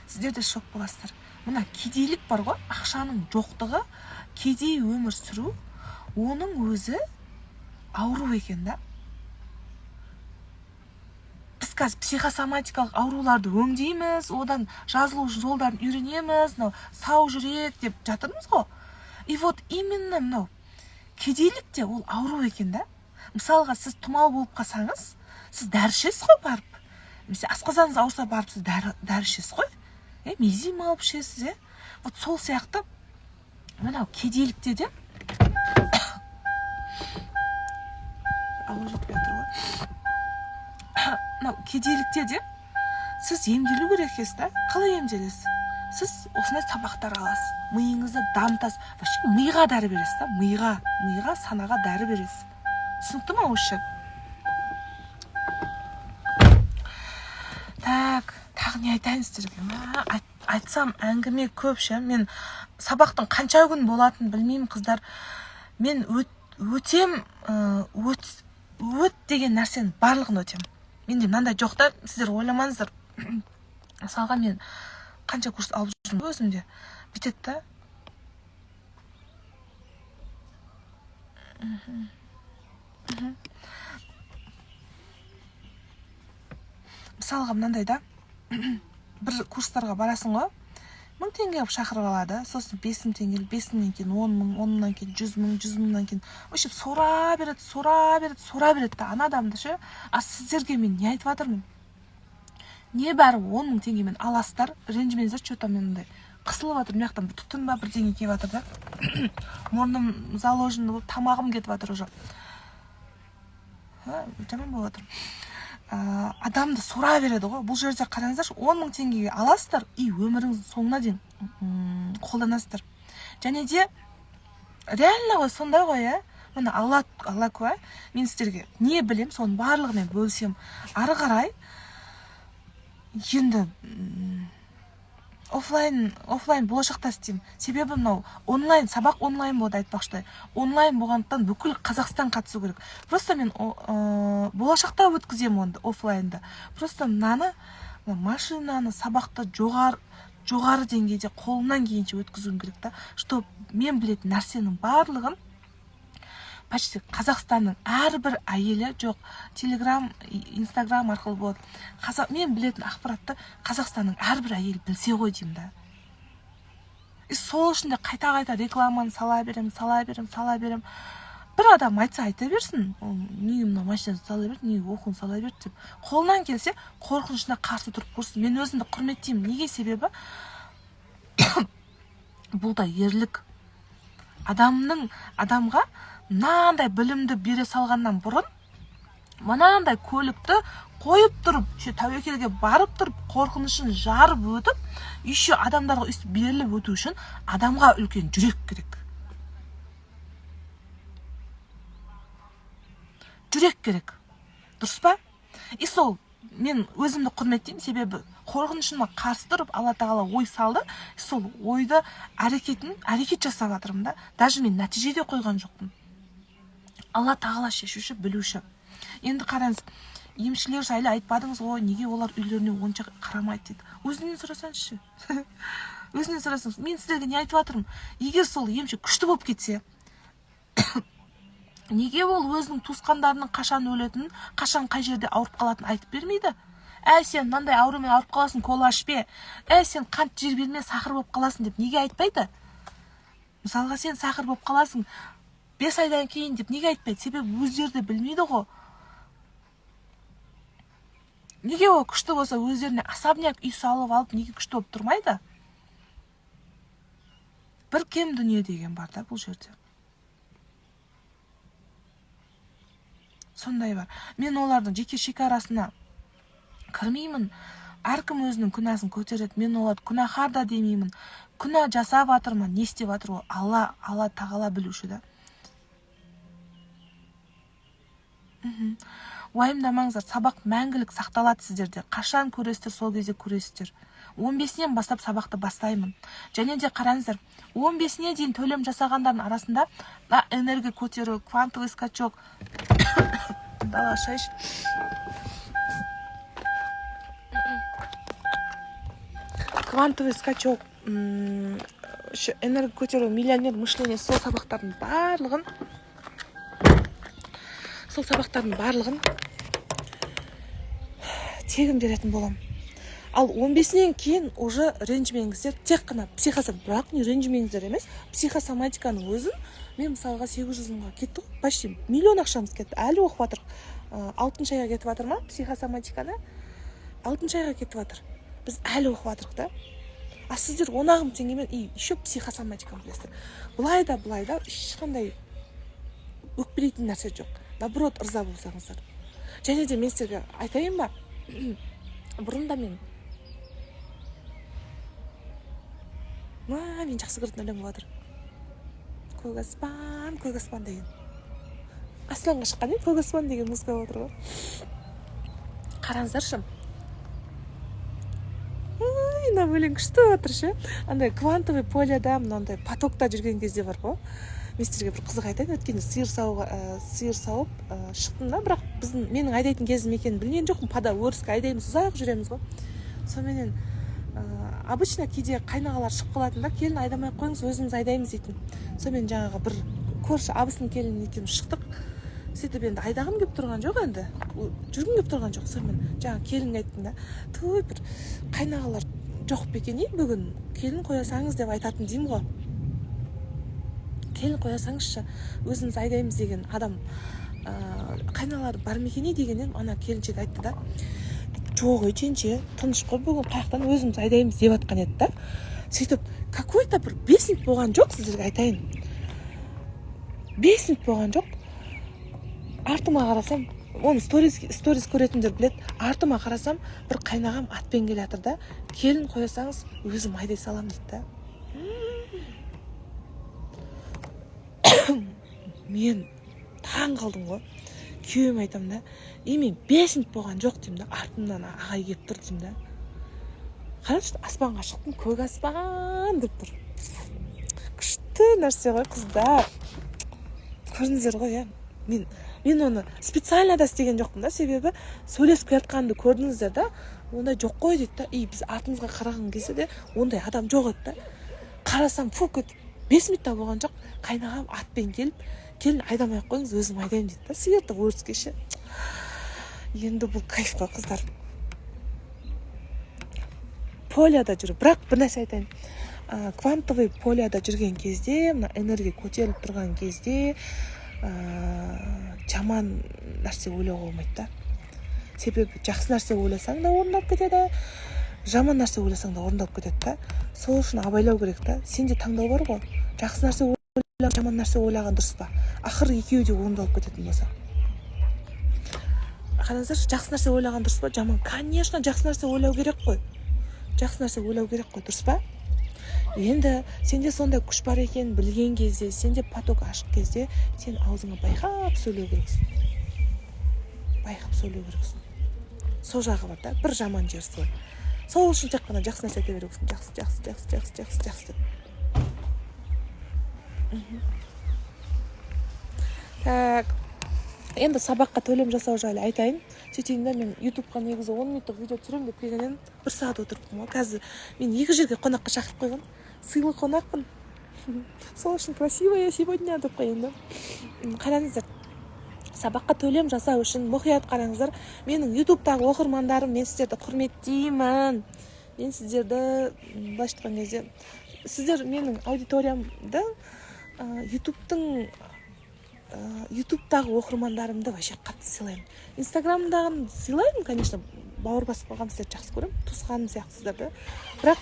сіздер де шок боласыздар. Мына кедейлік бар ғой, ақшаның жоқтығы, кедей өмір сүру, оның өзі ауру екен да. Біз қазір психосоматикалық ауруларды өңдейміз, одан жазылу жолдарын үйренеміз, мынау сау жүрек деп жатырмыз ғой. И вот именно мынау кедейлік те ол ауру екен да. Мысалға, сіз тұмау болып қалсаңыз, сіз дәрі ішесіз ғой барып. Немесе асқазаныңыз ауырса барып сіз дәрі ішесіз ғой. Мезим алып ішесіз, е? Вот сол сияқты мынау кедейлікте де ауа жетпей жатыр ғой. Мынау кедейлікте де сіз емделу керек екенсіз да. Қалай емделесіз? Сіз осындай сабақтар аласыз, миыңызды дамытасыз, вообще миға дәрі бересіз да, миға, санаға дәрі бересіз. Түсінікті ма осы? Так, тағы не айтайын сіздерге? Айтсам әңгіме көп ше. Мен сабақтың қанша күн болатынын білмеймін, қыздар. Мен өтем, өт деген нәрсенің барлығын өтем. Менде мынандай жоқ та, сіздер ойламаңыздар. Мысалға, мен қанша курс алып жүрмін өзімде. Бүйтеді да. Мысалға мынандай да, бір курстарға барасың ғой, 1000 теңге қылып шақырып алады, сосын 5000 теңге, 5000-нен кейін 10000, 10000-нан кейін 100000, 100000-нан кейін вообще сора береді, сора береді, сора береді да ана адамды ше. А сіздерге мен не айтып жатырмын? Небәрі 10000 теңгемен аласыздар, ренжімеңіздер, что-то мен мындай қысылып жатыр, мына жақтан түтін ба бірдеңе келіп жатыр да. Мұрным заложенный болып, тамағым кетіп жатыр уже. Жаман болып жатыр. Адамды сора береді ғой. Бұл жерде қараңыздаршы, 10000 теңгеге аласыздар и өміріңіздің соңына дейін қолданасыздар. Және де реально ғой, сондай ғой, ә? Міне Алла куә, мен сіздерге не білем, соның барлығымен бөлісем. Ары қарай енді офлайн болашақта істеймін. Себебі мынау онлайн сабақ онлайн болады, айтпақшы. Онлайн болғандықтан бүкіл Қазақстан қатысу керек. Просто мен болашақта өткіземін онды офлайнда. Просто мынаны, машинаны, сабақты жоғары деңгейде қолымнан келгенше өткізуім керек та, чтоб мен білетін нәрсенің барлығын почти Қазақстанның әрбір әйелі, жоқ, Телеграм, Инстаграм арқылы болады. Мен білетін ақпаратты Қазақстанның әрбір әйелі білсе ғой деймін да. И сол үшін де қайта-қайта рекламаны сала берем, сала берем, сала берем. Бір адам айтса айта берсін, неге мына машинаны сала берді, неге оқуын сала берді деп. Қолынан келсе қорқынышына қарсы тұрып көрсін. Мен өзімді құрметтеймін. Неге? Себебі бұл да ерлік. Адамға мынандай білімді бере салғаннан бұрын мынандай көлікті қойып тұрып, еще тәуекелге барып тұрып, қорқынышын жарып өтіп, еще адамдарға өйстіп беріліп өту үшін адамға үлкен жүрек керек. Жүрек керек. Дұрыс па? И сол мен өзімді құрметтеймін, себебі қорқынышыма қарсы тұрып Алла тағала ой салды, сол ойды әрекет жасап жатырмын да. Даже мен нәтиже де қойған жоқпын. Алла тағала шешуші, білуші. Енді қараңыз, емшілер жайлы айтпадыңыз ғой, неге олар үйлеріне онша қарамайды дейді. Өзінен сұрасаңызшы. Өзінен сұрасаңыз. Мен сіздерге не айтып жатырмын? Егер сол емші күшті болып кетсе, неге ол өзінің туысқандарының қашан өлетінін, қашан қай жерде ауырып қалатынын айтып бермейді? Әй, сен мынандай аурумен ауырып қаласың, кола ішпе. Әй, сен қант жей берме, сахар болып қаласың деп неге айтпайды? Мысалға, сен сахар болып қаласың 5 айдан кейін деп неге айтпайды? Себебі өздері де білмейді ғой. Неге ол күшті болса өздеріне особняк үй салып алып, неге күшті болып тұрмайды? Бір кем дүние деген бар да бұл жерде. Сондай бар. Мен олардың жеке шекарасына кірмеймін. Әркім өзінің күнәсін көтереді. Мен оларды күнәһар да демеймін. Күнә жасап жатыр ма, не істеп жатыр ол Алла тағала білуші да. Уайымдамаңыздар, сабақ мәңгілік сақталады сіздерде. Қашан көресіздер, сол кезде көресіздер. 15-нен бастап сабақты бастаймын. Және де қараңыздар, 15-не дейін төлем жасағандардың арасында энергия көтеру, квантовый скачок, дала шай. Квантовый скачок, энергия көтеру, миллионер мышление, сол сабақтардың барлығын тегін беретін боламын. Ал 15-інен кейін уже ренжімеңіздер, тек қана психосоматика. Бірақ не ренжімеңіздер емес, психосоматиканың өзін мен мысалға 800 мыңға кетті ғой, почти миллион ақшамыз кетті, әлі оқып жатырық. 6 айға кетіп жатыр ма психосоматиканы? 6 айға кетіп жатыр, біз әлі оқып жатырық та. А сіздер 10 мың теңгемен и еще психосоматиканы білесіздер. Былай да былай да ешқандай өкпелейтін нәрсе жоқ, наоборот ырза болсаңыздар. Және де мен сіздерге айтайын ба, бұрын да мен мен жақсы көретін өлең болып жатыр, көк аспан, көк аспан деген. Асланға шыққан еді, көк аспан деген музыка болып отыр ғой. Қараңыздаршы, мына өлең күшті болып жатыр ше. Андай квантовый поляда, мынандай потокта жүрген кезде бар ғой. Мен сіздерге бір қызық айтайын. Өткенде сиыр сауып шықтым да, бірақ біздің менің айдайтын кезім екенін білген жоқпын. Пада өріске айдаймыз, ұзақ жүреміз ғой. Соныменен обычно кейде қайнағалар шығып қалатын да, келін айдамай қойыңыз, өзіміз айдаймыз дейтін. Сонымен жаңағы бір көрші абысын келін екеуміз шықтық. Сөйтіп енді айдағым келіп тұрған жоқ, енді жүргім келіп тұрған жоқ. Сонымен жаңағы келінге айттым да, туй бір қайнағалар жоқ па екен, бүгін келін қоя салыңыз деп айтатын деймін ғой. Келін қоя салыңызшы, өзіміз айдаймыз деген адам қайналар бар ма екен дегеннен ана келіншек айтты да, жоқ ей, тыныш қой, бүгін қаяқтан өзіміз айдаймыз деп жатқан еді да. Сөйтіп какой-то бір 5 минут болған жоқ, сіздерге айтайын, 5 минут болған жоқ. Артыма қарасам, оны сторис көретіндер біледі, артыма қарасам бір қайнағам атпен келе жатыр да, келін қоя салыңыз, өзім айдай саламын дейді да. Мен таң қалдым ғой. Күйеуіме айтамын да, и мен 5 минут болған жоқ деймін да, артымнан ағай келіп тұр деймін да. Қараңызшы, аспанға шықтым, көк аспан деп тұр. Күшті нәрсе ғой, қыздар. Көрдіңіздер ғой, иә. Мен оны специально да істеген жоқпын да, себебі сөйлесіп келе жатқанымды көрдіңіздер да, ондай жоқ қой дейді да. И біз артымызға қараған кезде де ондай адам жоқ еді да. Қарасам, фук етіп 5 минут та болған жоқ, қайнағам атпен келіп, келін айдамай ақ қойыңыз, өзім айдаймын дейді да, сиырды өріске ше. Енді бұл кайф қой, қыздар. Поляда жүру. Бірақ бір нәрсе айтайын, квантовый поляда жүрген кезде, мына энергия көтеріліп тұрған кезде жаман нәрсе ойлауға болмайды да. Себебі жақсы нәрсе ойласаң да орындалып кетеді, жаман нәрсе ойласаң да орындалып кетеді да. Сол үшін абайлау керек та. Сенде таңдау бар ғой, жақсы нәрсе ойлаған, жаман нәрсе ойлаған дұрыс па? Ақыры екеуі де орындалып кететін болса. Қараңыздаршы, жақсы нәрсе ойлаған дұрыс па, жаман? Конечно, жақсы нәрсе ойлау керек қой. Жақсы нәрсе ойлау керек қой, дұрыс па? Енді сенде сондай күш бар екенін білген кезде, сенде поток ашық кезде, сен аузыңа байқап сөйлеу керексің. Байқап сөйлеу керексің. Сол жағы бар да, бір жаман жері сол. Сол үшін тек қана жақсы нәрсе айта беру керексің. Жақсы, жақсы, жақсы, жақсы, жақсы, жақсы деп. Так, енді сабаққа төлем жасау жайлы айтайын. Сөйтейін да, мен ютубқа негізі 10 минуттық видео түсіремін деп келгеннен 1 сағат отырыппын ғой. Қазір мен 2 жерге қонаққа шақырып қойған. Сыйлы қонақпын. Сол үшін красивая сегодня деп қояйын да. Қараңыздар, сабаққа төлем жасау үшін мұқият қараңыздар. Менің ютубтағы оқырмандарым, мен сіздерді құрметтеймін. Мен сіздерді былайша айтқан кезде, сіздер менің аудиториямды, ютубтың ютубтағы оқырмандарымды вообще қатты сыйлаймын. Инстаграмдағын сыйлаймын, конечно, бауыр басып қалған сіздерді жақсы көремін, туысқаным сияқтысыздар да. Бірақ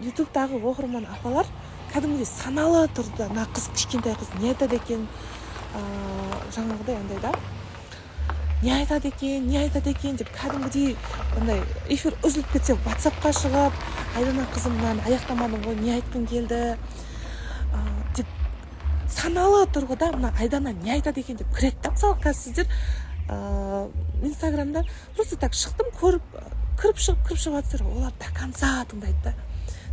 ютубтағы оқырман апалар кәдімгідей саналы тұрды. Мына қыз, кішкентай қыз не айтады екен, жаңағыдай андай да, не айтады екен, не айтады екен деп кәдімгідей андай эфир үзіліп кетсе ватсапқа шығып, Айдана қызым, мынаны аяқтамадым ғой, не айтқың келді деп саналы тұрғыда мына Айдана не айтады екен деп кіреді да. Мысалы, қазір сіздер инстаграмда просто так шықтым, көріп, кіріп шығып, кіріп шығып жатсыздар, олар до конца тыңдайды да.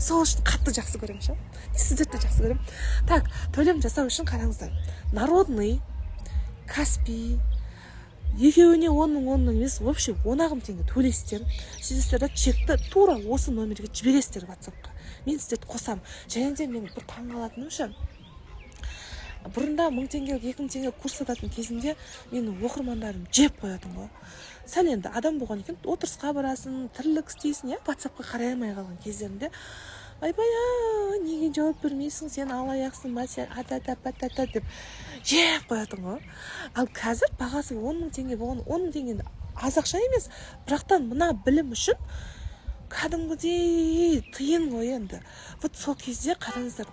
Сол үшін қатты жақсы көремін ше. Сіздерді де жақсы көремін. Так, төлем жасау үшін қараңыздар. Народный, Каспи, екеуіне 10 мың, 10 мың емес, вообще 10 мың теңге төлейсіздер. Сөйтесіздер да, чекті тура осы номерге жібересіздер ватсапқа. Мен сіздерді қосамын. Және де мен бір таңғалатыным ше, Бұрында 1000 теңгелік, 2000 теңгелік курс сататын кезімде менің оқырмандарым жеп қоятын ғой. Сәл енді адам болған екен, отырысқа барасың, тірлік істейсің, иә, WhatsApp-қа қарай алмай қалған кездерінде айбай, неге жауап бермейсің, сен алаяқсың ба, сен ата-та-па-та-та деп жеп қоятын ғой. Ал қазір бағасы 10 000 теңге болған, 10 000 теңге аз ақша емес, бірақтан мына білім үшін кәдімгідей тиын ғой енді. Вот сол кезде қараңыздар,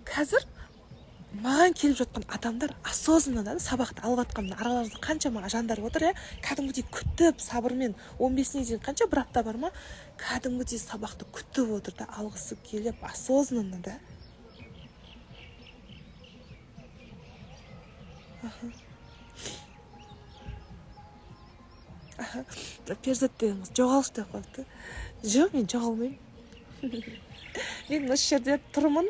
қазір маған келіп жатқан адамдар осознанно сабақты алып жатқан, араларыңызда қаншама жандар отыр, иә, кәдімгідей күтіп, сабырмен 15-не дейін қанша бір апта бар ма, кәдімгідей сабақты күтіп отыр да, алғысы келіп, осознанно да. Перзат деген қыз жоғалшы деп қойыпты. Жоқ, мен жоғалмаймын. Мен осы жерде тұрмын,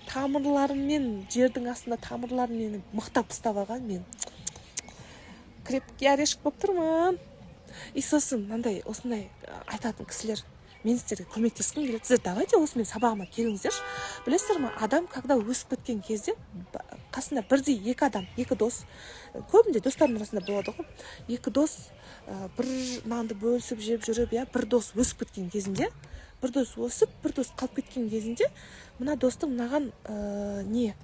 тамырларыммен, жердің астында тамырларым мені мықтап ұстап алған, мен крепкий орешек болып тұрмын. И сосын мынандай осындай айтатын кісілер, мен сіздерге көмектескім келеді, сіздер давайте осымен сабағыма келіңіздерші. Білесіздер ма, адам когда өсіп кеткен кезде қасында бірдей екі адам, екі дос, көбінде достардың арасында болады ғой, екі дос бір нанды бөлісіп жеп жүріп, иә, бір дос өсіп кеткен кезінде, бір дос өсіп, бір дос қалып кеткен кезінде мына достың мынаған не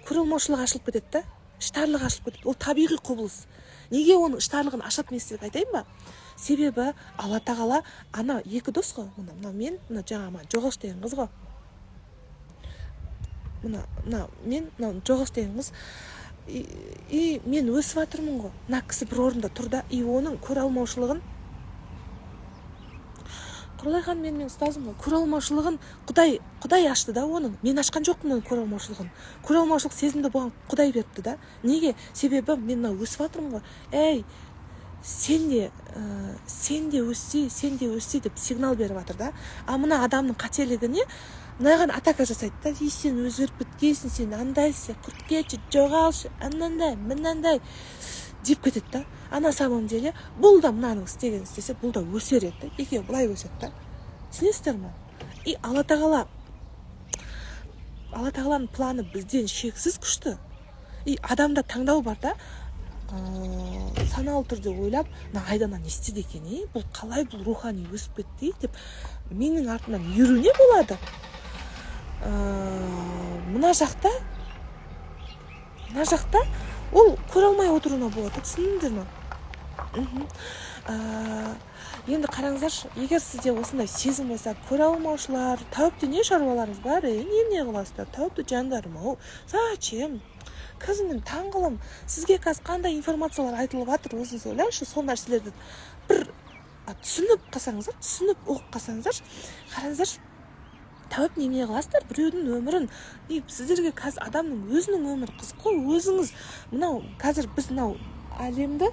көре алмаушылығы ашылып кетеді да, іштарлығы ашылып кетеді. Ол табиғи құбылыс. Неге оның іштарлығын ашады, мен сіздерге айтайын ба? Себебі Алла тағала ана екі дос қой, мына мен, мына жаңа маған жоғалшы деген қыз ғой, мына мен, мына жоғалшы деген қыз, и мен өсіп жатырмын ғой, мына кісі бір орында тұр да, и оның көре алмаушылығын, Құралай ханым менің ұстазым ғой, көре алмаушылығын Құдай ашты да оның, мен ашқан жоқпын оның көре алмаушылығын. Көре алмаушылық сезімді бұған Құдай беріпті да. Неге? Себебі мен мына өсіп жатырмын ғой, ей, сен де өссе, сен де өссе деп сигнал беріп жатыр да. А мына адамның қателігіне мынаған атака жасайды да, и сен өзгеріп біткенсің, сен андайсың, құрт кетші, жоғалшы, анандай, мынандай деп кетеді да. А на самом деле бұл да мынаның істегенін істесе, бұл да өсер еді, екеуі былай өседі да. Түсінесіздер ме? И Алла тағаланың планы бізден шексіз күшті. И адамда таңдау бар да, саналы түрде ойлап, мына Айдана не істеді екен, бұл қалай, бұл рухани өсіп кетті деп менің артымнан еруіне болады. Мына жақта ол көре алмай отыруына болады, түсіндіңдер ме? Енді қараңыздаршы, егер сізде осындай сезім болса, көре алмаушылар, тәуіпте не шаруаларыңыз бар, немене қыласыздар, тәуіпті жандарым ау, зачем? Қазір мен таңғалам, сізге қазір қандай информациялар айтылып жатыр, өзіңіз ойлаңызшы, сол нәрселерді бір түсініп қалсаңыздар, түсініп оқып қалсаңыздар, қараңыздаршы, тәуіп немене қыласыздар, біреудің өмірін, и сіздерге қазір адамның өзінің өмірі қызық қой, өзіңіз мынау қазір біз мынау әлемді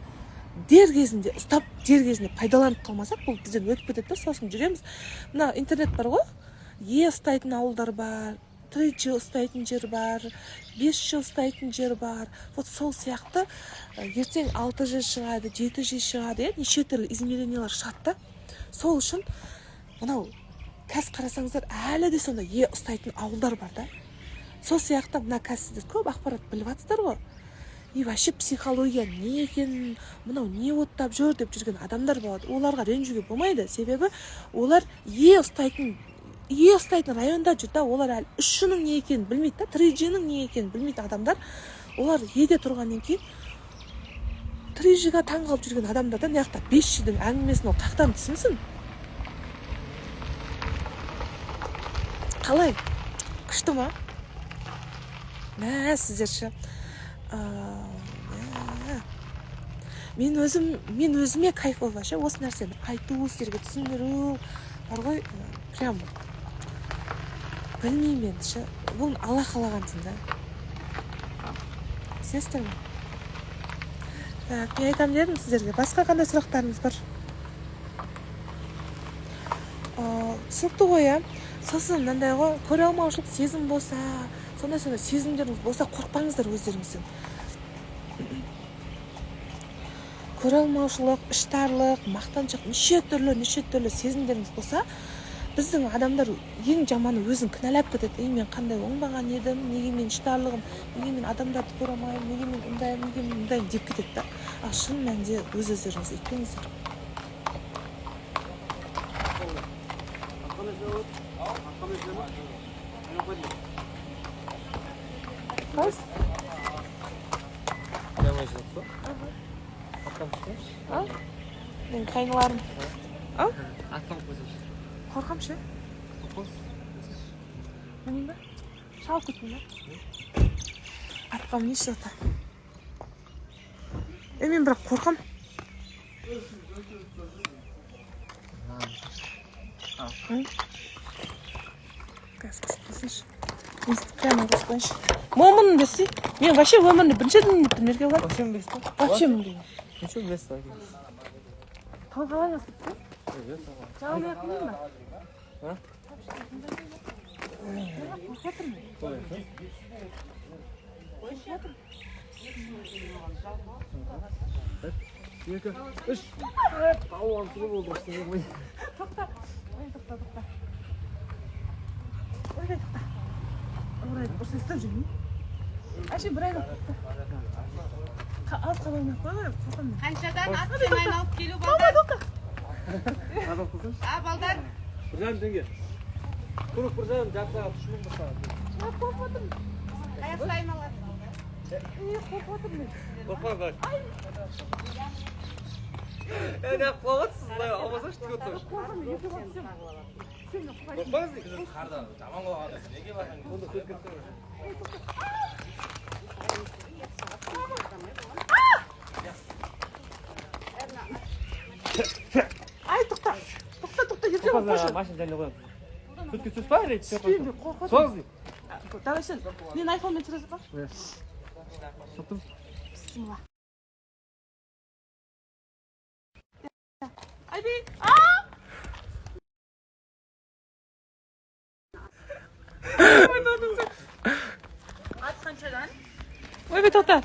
дер кезінде ұстап, дер кезінде пайдаланып қалмасақ, бұл бізден өтіп кетеді да, сосын жүреміз. Мына интернет бар ғой, Е ұстайтын ауылдар бар, 3G ұстайтын жер бар, 5G ұстайтын жер бар. Вот сол сияқты ертең 6G шығады, 7G шығады, неше түрлі измерениялар шығады да. Сол үшін мынау қазір қарасаңыздар, әлі де сондай Е ұстайтын ауылдар бар да. Сол сияқты мына қазір сіздер көп ақпарат біліп жатсыздар ғой. И вообще психология не екенін, мынау не оттап жүр деп жүрген адамдар болады. Оларға ренжуге болмайды, себебі олар Е ұстайтын районда жүр да, олар әлі 3G-ның не екенін білмейді да, 3G-ның не екенін білмейтін адамдар, олар Е-де тұрғаннан кейін 3G-ға таң қалып жүрген адамдар да мына жақта 5G-дің әңгімесін ол қаяқтан түсінсін? Қалай? Күшті ма? Мә, сіздер ше. Мен өзіме кайфово ше, осы нәрсені айту, сіздерге түсіндіру бар ғой, прям білмеймін енді ше, бұл Алла қалағансың да. Түсінесіздер ме? Так, мен айтамын дедім сіздерге. Басқа қандай сұрақтарыңыз бар? Түсінікті ғой, иә? Сосын мынандай ғой, көре алмаушылық сезім болса, сондай сезімдеріңіз болса, қорықпаңыздар өздеріңізден. Көре алмаушылық, іштарлық, мақтаншақ, неше түрлі сезімдеріңіз болса, Біздің адамдар ең жаманы өзін кінәлап кетеді. Ей, мен қандай оңбаған едім, неге мен іштарлығым, неге мен адамдарды көре алмаймын, неге мен ұндаймын, неге мен мұндаймын деп кетеді да. Ал шын мәнінде өз өздеріңізді өйтпеңіздер. Мен қайныларым. Қорқам ше? Мінейін ба? Шалып кетпейін ба? Атқа мінейінші ата. Мен бірақ қорқам. Қазір қысып қалсыншы. Прямо қосып қояйыншы. Момын десе. Мен вообще өмірімде бірінші рет мініп тұрмын, Еркебұлан. Вообще мінбейсіз ба? Вообще мінбеймін. Ничего білесіз ба? Тауға барасыз ба? Жалын аяқ мінейін ба? А? Қорқып отырмын. Екі, үш. Палуан сұлу болды ғой. Тоқта. Ой, тоқта, тоқта. Ой, тоқта. Ой, ұрса ұстап жүрмін. Әше бір айлық тоқта. Аз қала алмай қой, қорқамын. Қаншадан атпен айналып келу балдар? А, балдар? 1,5 теңге. Круг 1,5, жарты сағат, 3000 бір сағат. Қорқып отырмын. Қаяқта айналады? Қорқып отырмын. Қорқпа, бак. Не құлап жатсыз, былай алмасаңшы, тік отырсаңшы. Қорқамын, екеу болып түсемін. Қорықпаңыз дейді. Қардан жаман құлаған неге барған? Онда сөз кетсең. Ай, тоқта. Тоқта, тоқта, Еркебұлан, қойшы. Машина жайлы қоямын. Сөзге сөз па, или Түспеймін мен, қорқып отырмын. Соғыз дейді. Давай сен, мен айфонмен түсіре салшы. Соқтым. Бісміллә. Айби, а! Ат қаншадан? Ойбай, тоқта.